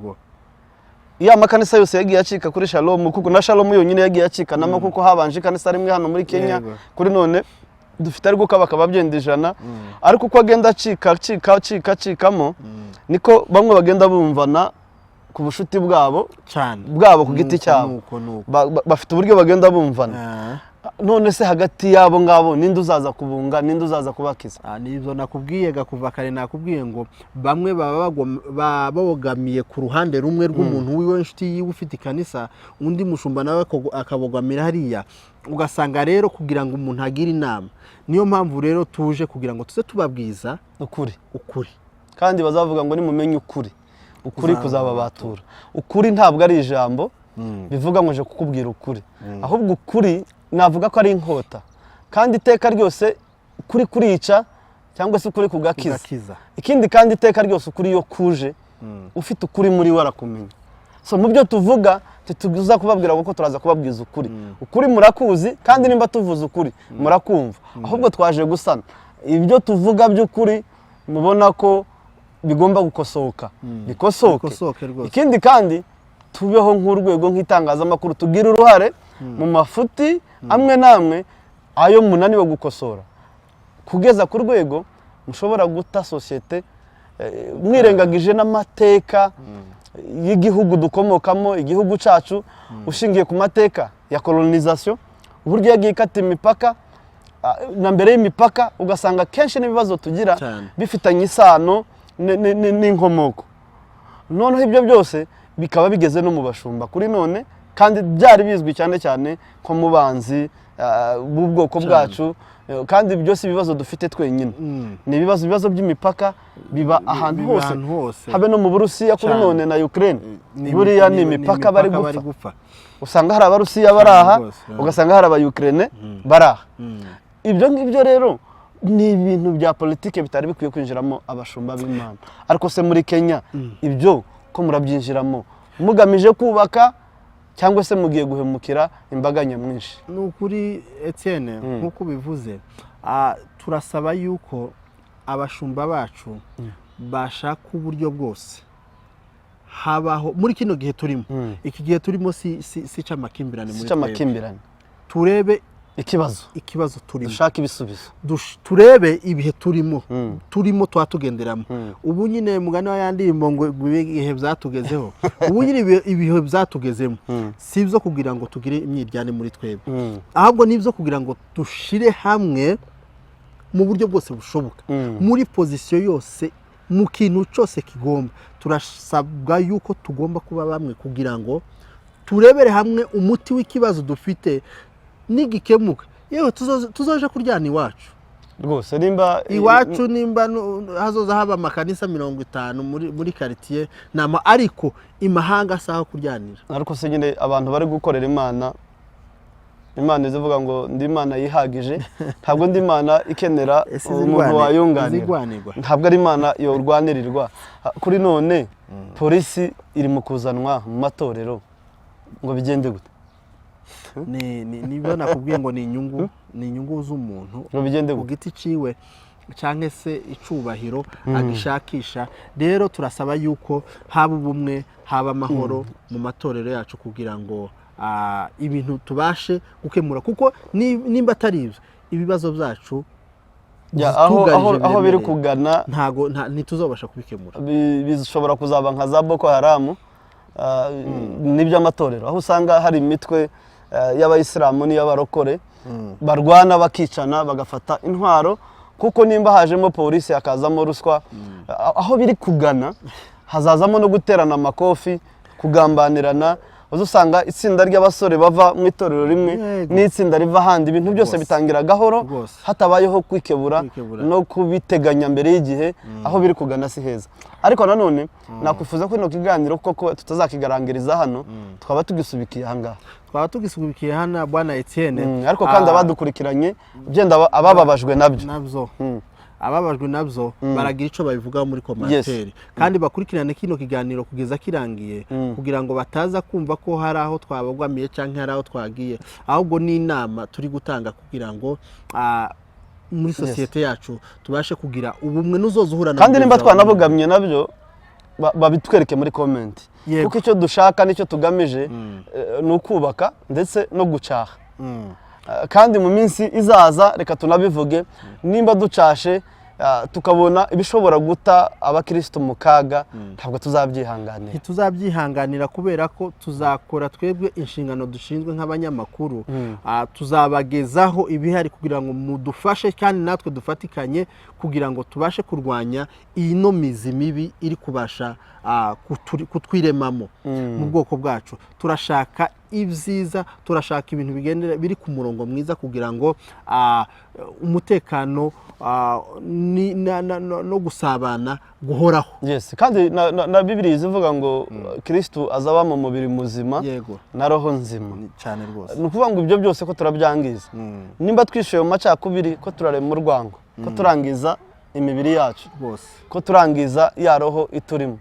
Ya makanisa yose yagiye acika kuri Shalom, kuko na Shalom yonyine yagiye acikanamo, kuko habanje ikanisa rimwe hano muri Kenya. Kuri none dufite ariko bakaba byenda 100, ariko uko agenda acika acika acika acikamo, niko bamwe bagenda bumvana ku bushuti bwabo bwabo ku giti cyabo. Nuko Bafite uburyo bagenda bumvana. None se hagati y'abo ngabo ninde uzaza kubunga, ninde uzaza kubakiza? Nibyo nakubwiye ga kuva kare. Nakubwiye ngo bamwe baba bogamiye ku ruhande rumwe rw'umuntu wiwe, inshuti yiwe ufite ikanisa, undi mushumba nawe akabogamira hariya. Ugasanga rero kugira ngo umuntu agire inama, niyo mpamvu rero tuje kugira ngo tuze tubabwiza ukuri. Ukuri. Kandi bazavuga ngo nimumenye ukuri, ukuri Kuzababatura. kuzababatura. Ukuri ntabwo ari ijambo bivuga ngo nje kukubwira ukuri, ahubwo ukuri navuga ko ari inkota, kandi iteka ryose kuri kurica cyangwa se ukuri kugakiza. Kugakiza. Ikindi kandi, iteka ryose ukuri iyo kuje, ufite ukuri muri we arakumenya. So mu byo tuvuga ntituza kubabwira kuko turaza kubabwiza ukuri. Ukuri murakuzi, kandi nimba tuvuze ukuri murakumva. Ahubwo twaje gusana ibyo tuvuga by'ukuri mubona ko bigomba gukosoka, bikosoke. Bikosoke rwose. Ikindi kandi, tubeho nk'urwego nk'itangazamakuru, tugire uruhare mu mafuti amwe n'amwe ayo munaniwe gukosora, kugeza ku rwego mushobora guta sosiyete, mwirengagije n'amateka y'igihugu dukomokamo, igihugu cyacu, ushingiye ku mateka ya colonization, uburyo yagiye ikata imipaka, na mbere y'imipaka, ugasanga kenshi n'ibibazo tugira bifitanye isano n'inkomoko. Noneho ibyo byose bikaba bigeze no mu bashumba kuri none, kandi byari bizwi cyane cyane nko mu banzi b'ubwoko bwacu. Kandi byose ibibazo dufite twenyine ni ibibazo by'imipaka biba ahantu Biba hose, ahantu hose. Habe no mu Burusiya kuri none na Ukraine. Buriya ni imipaka bari gupfa. Gupfa. Usanga hari Abarusiya bari aha, Rwose, yeah. ugasanga hari Abayukrene bari aha. Ibyo ngibyo rero ni ibintu bya politike bitari bikwiye kwinjiramo abashumba b'Imana. Ariko se muri Kenya ibyo ko murabyinjiramo mugamije kubaka, cyangwa se mugiye guhemukira imbaga nyamwinshi? Ni ukuri, Etienne, nk'uko ubivuze, turasaba yuko abashumba bacu bashaka uburyo bwose habaho muri kino gihe turimo. Iki gihe turimo si icy'amakimbirane Si muri twebwe. cy'amakimbirane. Turebe ikibazo, ikibazo turimo, dushake ibisubizo. Turebe ibihe turimo tuba tugenderamo ubu nyine. Mugani wa ya ndirimbo ngo ibihe byatugezeho ubu nyine, ibihe byatugezemo si ibyo kugira ngo tugire imyiryane muri twebwe, ahubwo ni ibyo kugira ngo dushire hamwe mu buryo bwose bushoboka, muri position yose, mu kintu cyose kigomba. Turasabwa yuko tugomba kuba bamwe kugira ngo Turebere hamwe umuti w'ikibazo dufite nigikemuka. Yewe, tuzoje kuryana iwacu. Rwose nimba Iwacu nimba hazoza haba amakanisa 50 muri quartier nama, ariko imahanga asaha kuryanira. Ariko se nyine abantu bari gukorera Imana, Imana izivuga ngo ndi Imana yihagije, ntabwo ndi Imana ikenera Ese umuntu wayunganira. Izirwanirwa. Ntabwo ari Imana yorwanirirwa. Kuri none polisi iri mu kuzanwa mu matorero ngo bigende gute? Nibyo nakubwiye ngo ni inyungu z'umuntu Ngo bigende ku gute? giti ciwe cyangwa se icubahiro agishakisha. Rero turasaba yuko haba ubumwe, haba amahoro mu matorero yacu kugira ngo ibintu tubashe gukemura, kuko nimba atari ibyo, ibibazo byacu Ya, aho, bitugarije aho biri biremereye. kugana, Ntago ntituzabasha kubikemura. Bishobora kuzaba nka za Boko Haramu n'iby'amatorero, aho usanga hari imitwe y'abayisilamu n'iy'abarokore barwana, bakicana, bagafata intwaro, kuko nimba hajemo polisi hakazamo ruswa, aho biri kugana hazazamo no guterana amakofi, kugambanirana. Uza usanga itsinda ry'abasore bava mu itorero rimwe n'itsinda riva ahandi, ibintu byose bitangira gahoro, hatabayeho kwikebura Kwikebura. no kubiteganya mbere y'igihe. Aho biri kugana si heza, ariko nanone nakwifuza ko ino kiganiro koko tutazakigarangiriza hano, twaba tugisubikiye ahangaha. Twaba tugisubikiye hano, bwana Etienne. Ariko kandi abadukurikiranye byenda abababajwe nabyo, nabyo, ababajwe nabyo baragira icyo babivugaho muri commentaire, kandi bakurikirane kino kiganiro kugeza kirangiye, kugira ngo bataza kumva ko hari aho twabogamiye cyangwa hari aho twagiye, ahubwo ni inama turi gutanga kugira ngo muri sosiyete yacu tubashe kugira ubumwe n'uzoza uhura na Kandi nimba mugenzi wawe. twanabogamye nabyo babitwereke muri comment, kuko icyo dushaka n'icyo tugamije ni ukubaka ndetse no gucaha. Kandi mu minsi izaza, reka tunabivuge, nimba ducashe tukabona ibishobora guta abakirisitu mu kaga, ntabwo tuzabyihanganira. Ntituzabyihanganira, kubera ko tuzakora twebwe inshingano dushinzwe nk'abanyamakuru. Tuzabagezaho ibihari kugira ngo mudufashe kandi natwe dufatikanye kugira ngo tubashe kurwanya ino mizi mibi iri kubasha kutwiremamo mu bwoko bwacu. Turashaka ibyiza, turashaka ibintu bigendera biri ku murongo mwiza kugira ngo umutekano no gusabana guhoraho. Yes, kandi na Bibiliya izivuga ngo Kirisitu azaba mu mubiri muzima na roho nzima. Cyane rwose. Ni ukuvuga ngo ibyo byose ko turabyangiza, nimba twishuye mu macakubiri, ko turarema urwango, ko turangiza imibiri yacu, ko turangiza ya roho iturimo,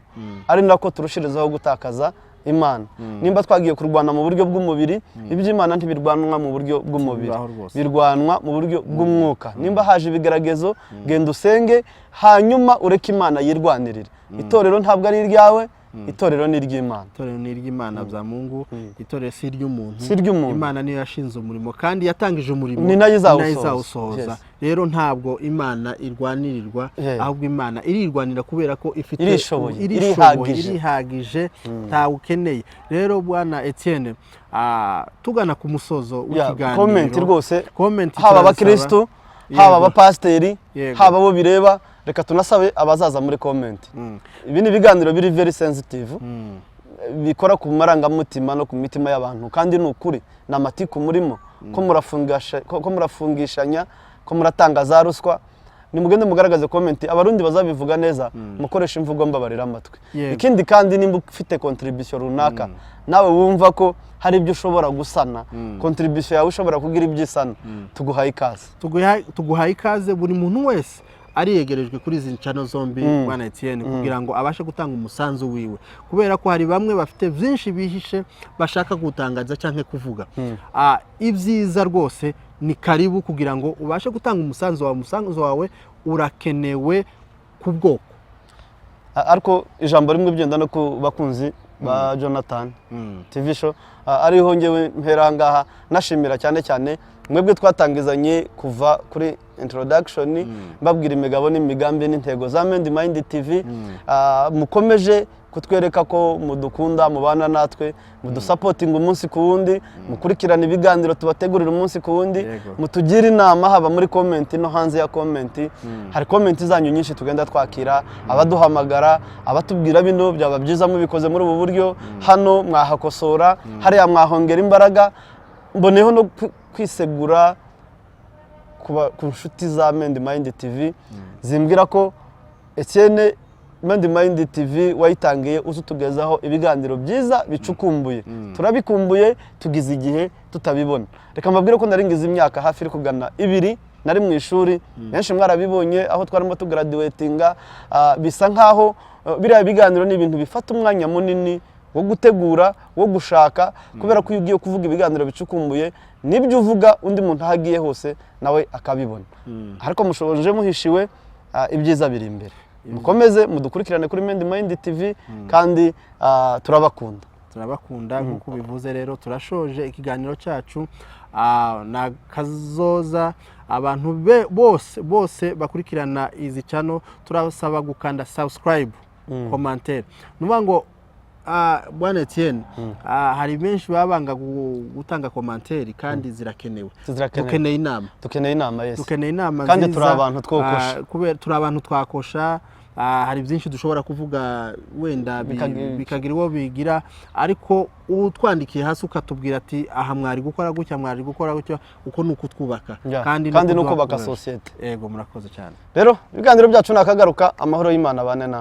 ari nako turushirizaho gutakaza Imana. Nimba twagiye kurwana mu buryo bw'umubiri, iby'Imana ntibirwanwa mu buryo bw'umubiri, Ntibibaho rwose. birwanwa mu buryo bw'umwuka. Nimba haje ibigeragezo, genda usenge, hanyuma ureke Imana yirwanirire. Itorero ntabwo ari iryawe, itorero ni iry'Imana. Itorero ni iry'Imana bya Mungu, itorero si iry'umuntu. Si iry'umuntu. Imana niyo yashinze umurimo kandi yatangije umurimo, Ni nayo izawusohoza. Izawusohoza. Rero ntabwo Imana irwanirirwa, ahubwo Imana irirwanira kubera ko ifite Irishoboye, irishoboye, irihagije. Irihagije, ntawe ukeneye. Rero bwana Etienne, tugana ku musozo w'ikiganiro. Comment rwose, Comment haba turabisaba. abakirisitu, haba abapasiteri, haba abo bireba, reka tunasabe abazaza muri comment. Ibi ni ibiganiro biri very sensitive, bikora ku marangamutima no ku mitima y'abantu, kandi ni ukuri ni amatiku murimo, ko murafungishanya, ko muratanga za ruswa. Nimugende mugaragaze comment. Abarundi bazabivuga neza, mukoresha imvugo mbabarira amatwi. Ikindi kandi, nimba ufite contribution runaka nawe wumva ko hari ibyo ushobora gusana, contribution yawe ushobora kugira ibyo isana, tuguhaye ikaze. Tuguhaye ikaze. Buri muntu wese ariyegerejwe kuri izi ncano zombi, bwana Etienne, kugira ngo abashe gutanga umusanzu wiwe, kubera ko hari bamwe bafite byinshi bihishe bashaka gutangaza cyangwa kuvuga. Ibyiza rwose ni karibu kugira ngo ubashe gutanga umusanzu wawe. Umusanzu wawe urakenewe ku bwoko. Ariko ijambo rimwe byenda no ku bakunzi ba Jonathan TV Show, ariho ngewe mpera aha ngaha nashimira cyane cyane mwebwe twatangizanye kuva kuri introduction, mbabwira imigabo n'imigambi n'intego za Mendi Mind TV. Mukomeje kutwereka ko mudukunda, mubana natwe, mudusapotinga umunsi ku wundi, mukurikirana ibiganiro tubategurira umunsi ku wundi, mutugire inama haba muri comment no hanze ya comment. Hari comment zanyu nyinshi tugenda twakira, abaduhamagara, abatubwira bino byaba byiza mubikoze muri ubu buryo hano. Mwahakosora, hariya mwahongera imbaraga. Mboneyeho no kwisegura ku nshuti za Mendi Mind TV zimbwira ko Etienne, Mendi Mind TV wayitangiye uza utugezaho ibiganiro byiza bicukumbuye, turabikumbuye, tugize igihe tutabibona. Reka mbabwire ko nari ngize imyaka hafi iri kugana 2 nari mu ishuri. Benshi mwarabibonye aho twarimo tugraduatinga. Bisa nkaho biriya biganiro ni ibintu bifata umwanya munini wo gutegura, wo gushaka, kubera ko iyo ugiye kuvuga ibiganiro bicukumbuye, nibyo uvuga undi muntu aho agiye hose nawe akabibona. Ariko mushoboje muhishiwe, ibyiza biri imbere. Mukomeze mudukurikirane kuri Mendi Mind TV kandi turabakunda. Turabakunda nk'uko ubivuze. Rero turashoje ikiganiro cyacu. Na kazoza abantu bose bose bakurikirana izi channel, turabasaba gukanda subscribe, commentaire. Ni ukuvuga ngo bwana Etienne, hari benshi baba banga gutanga commentaire kandi zirakenewe. Zirakenewe. Dukeneye inama. Dukeneye inama, yes. Dukeneye inama Kandi nziza. turi abantu twokosha. Kubera turi abantu twakosha. Hari byinshi dushobora kuvuga wenda bikagira uwo bigira, ariko utwandikiye hasi ukatubwira ati: "Aha mwari gukora gutya, mwari gukora gutya," uko ni ukutwubaka. Kandi ni ukuduha ukubaka courage. sosiyete. Yego, murakoze cyane. Rero ibiganiro byacu nakagaruka. Amahoro y'Imana bane nawe.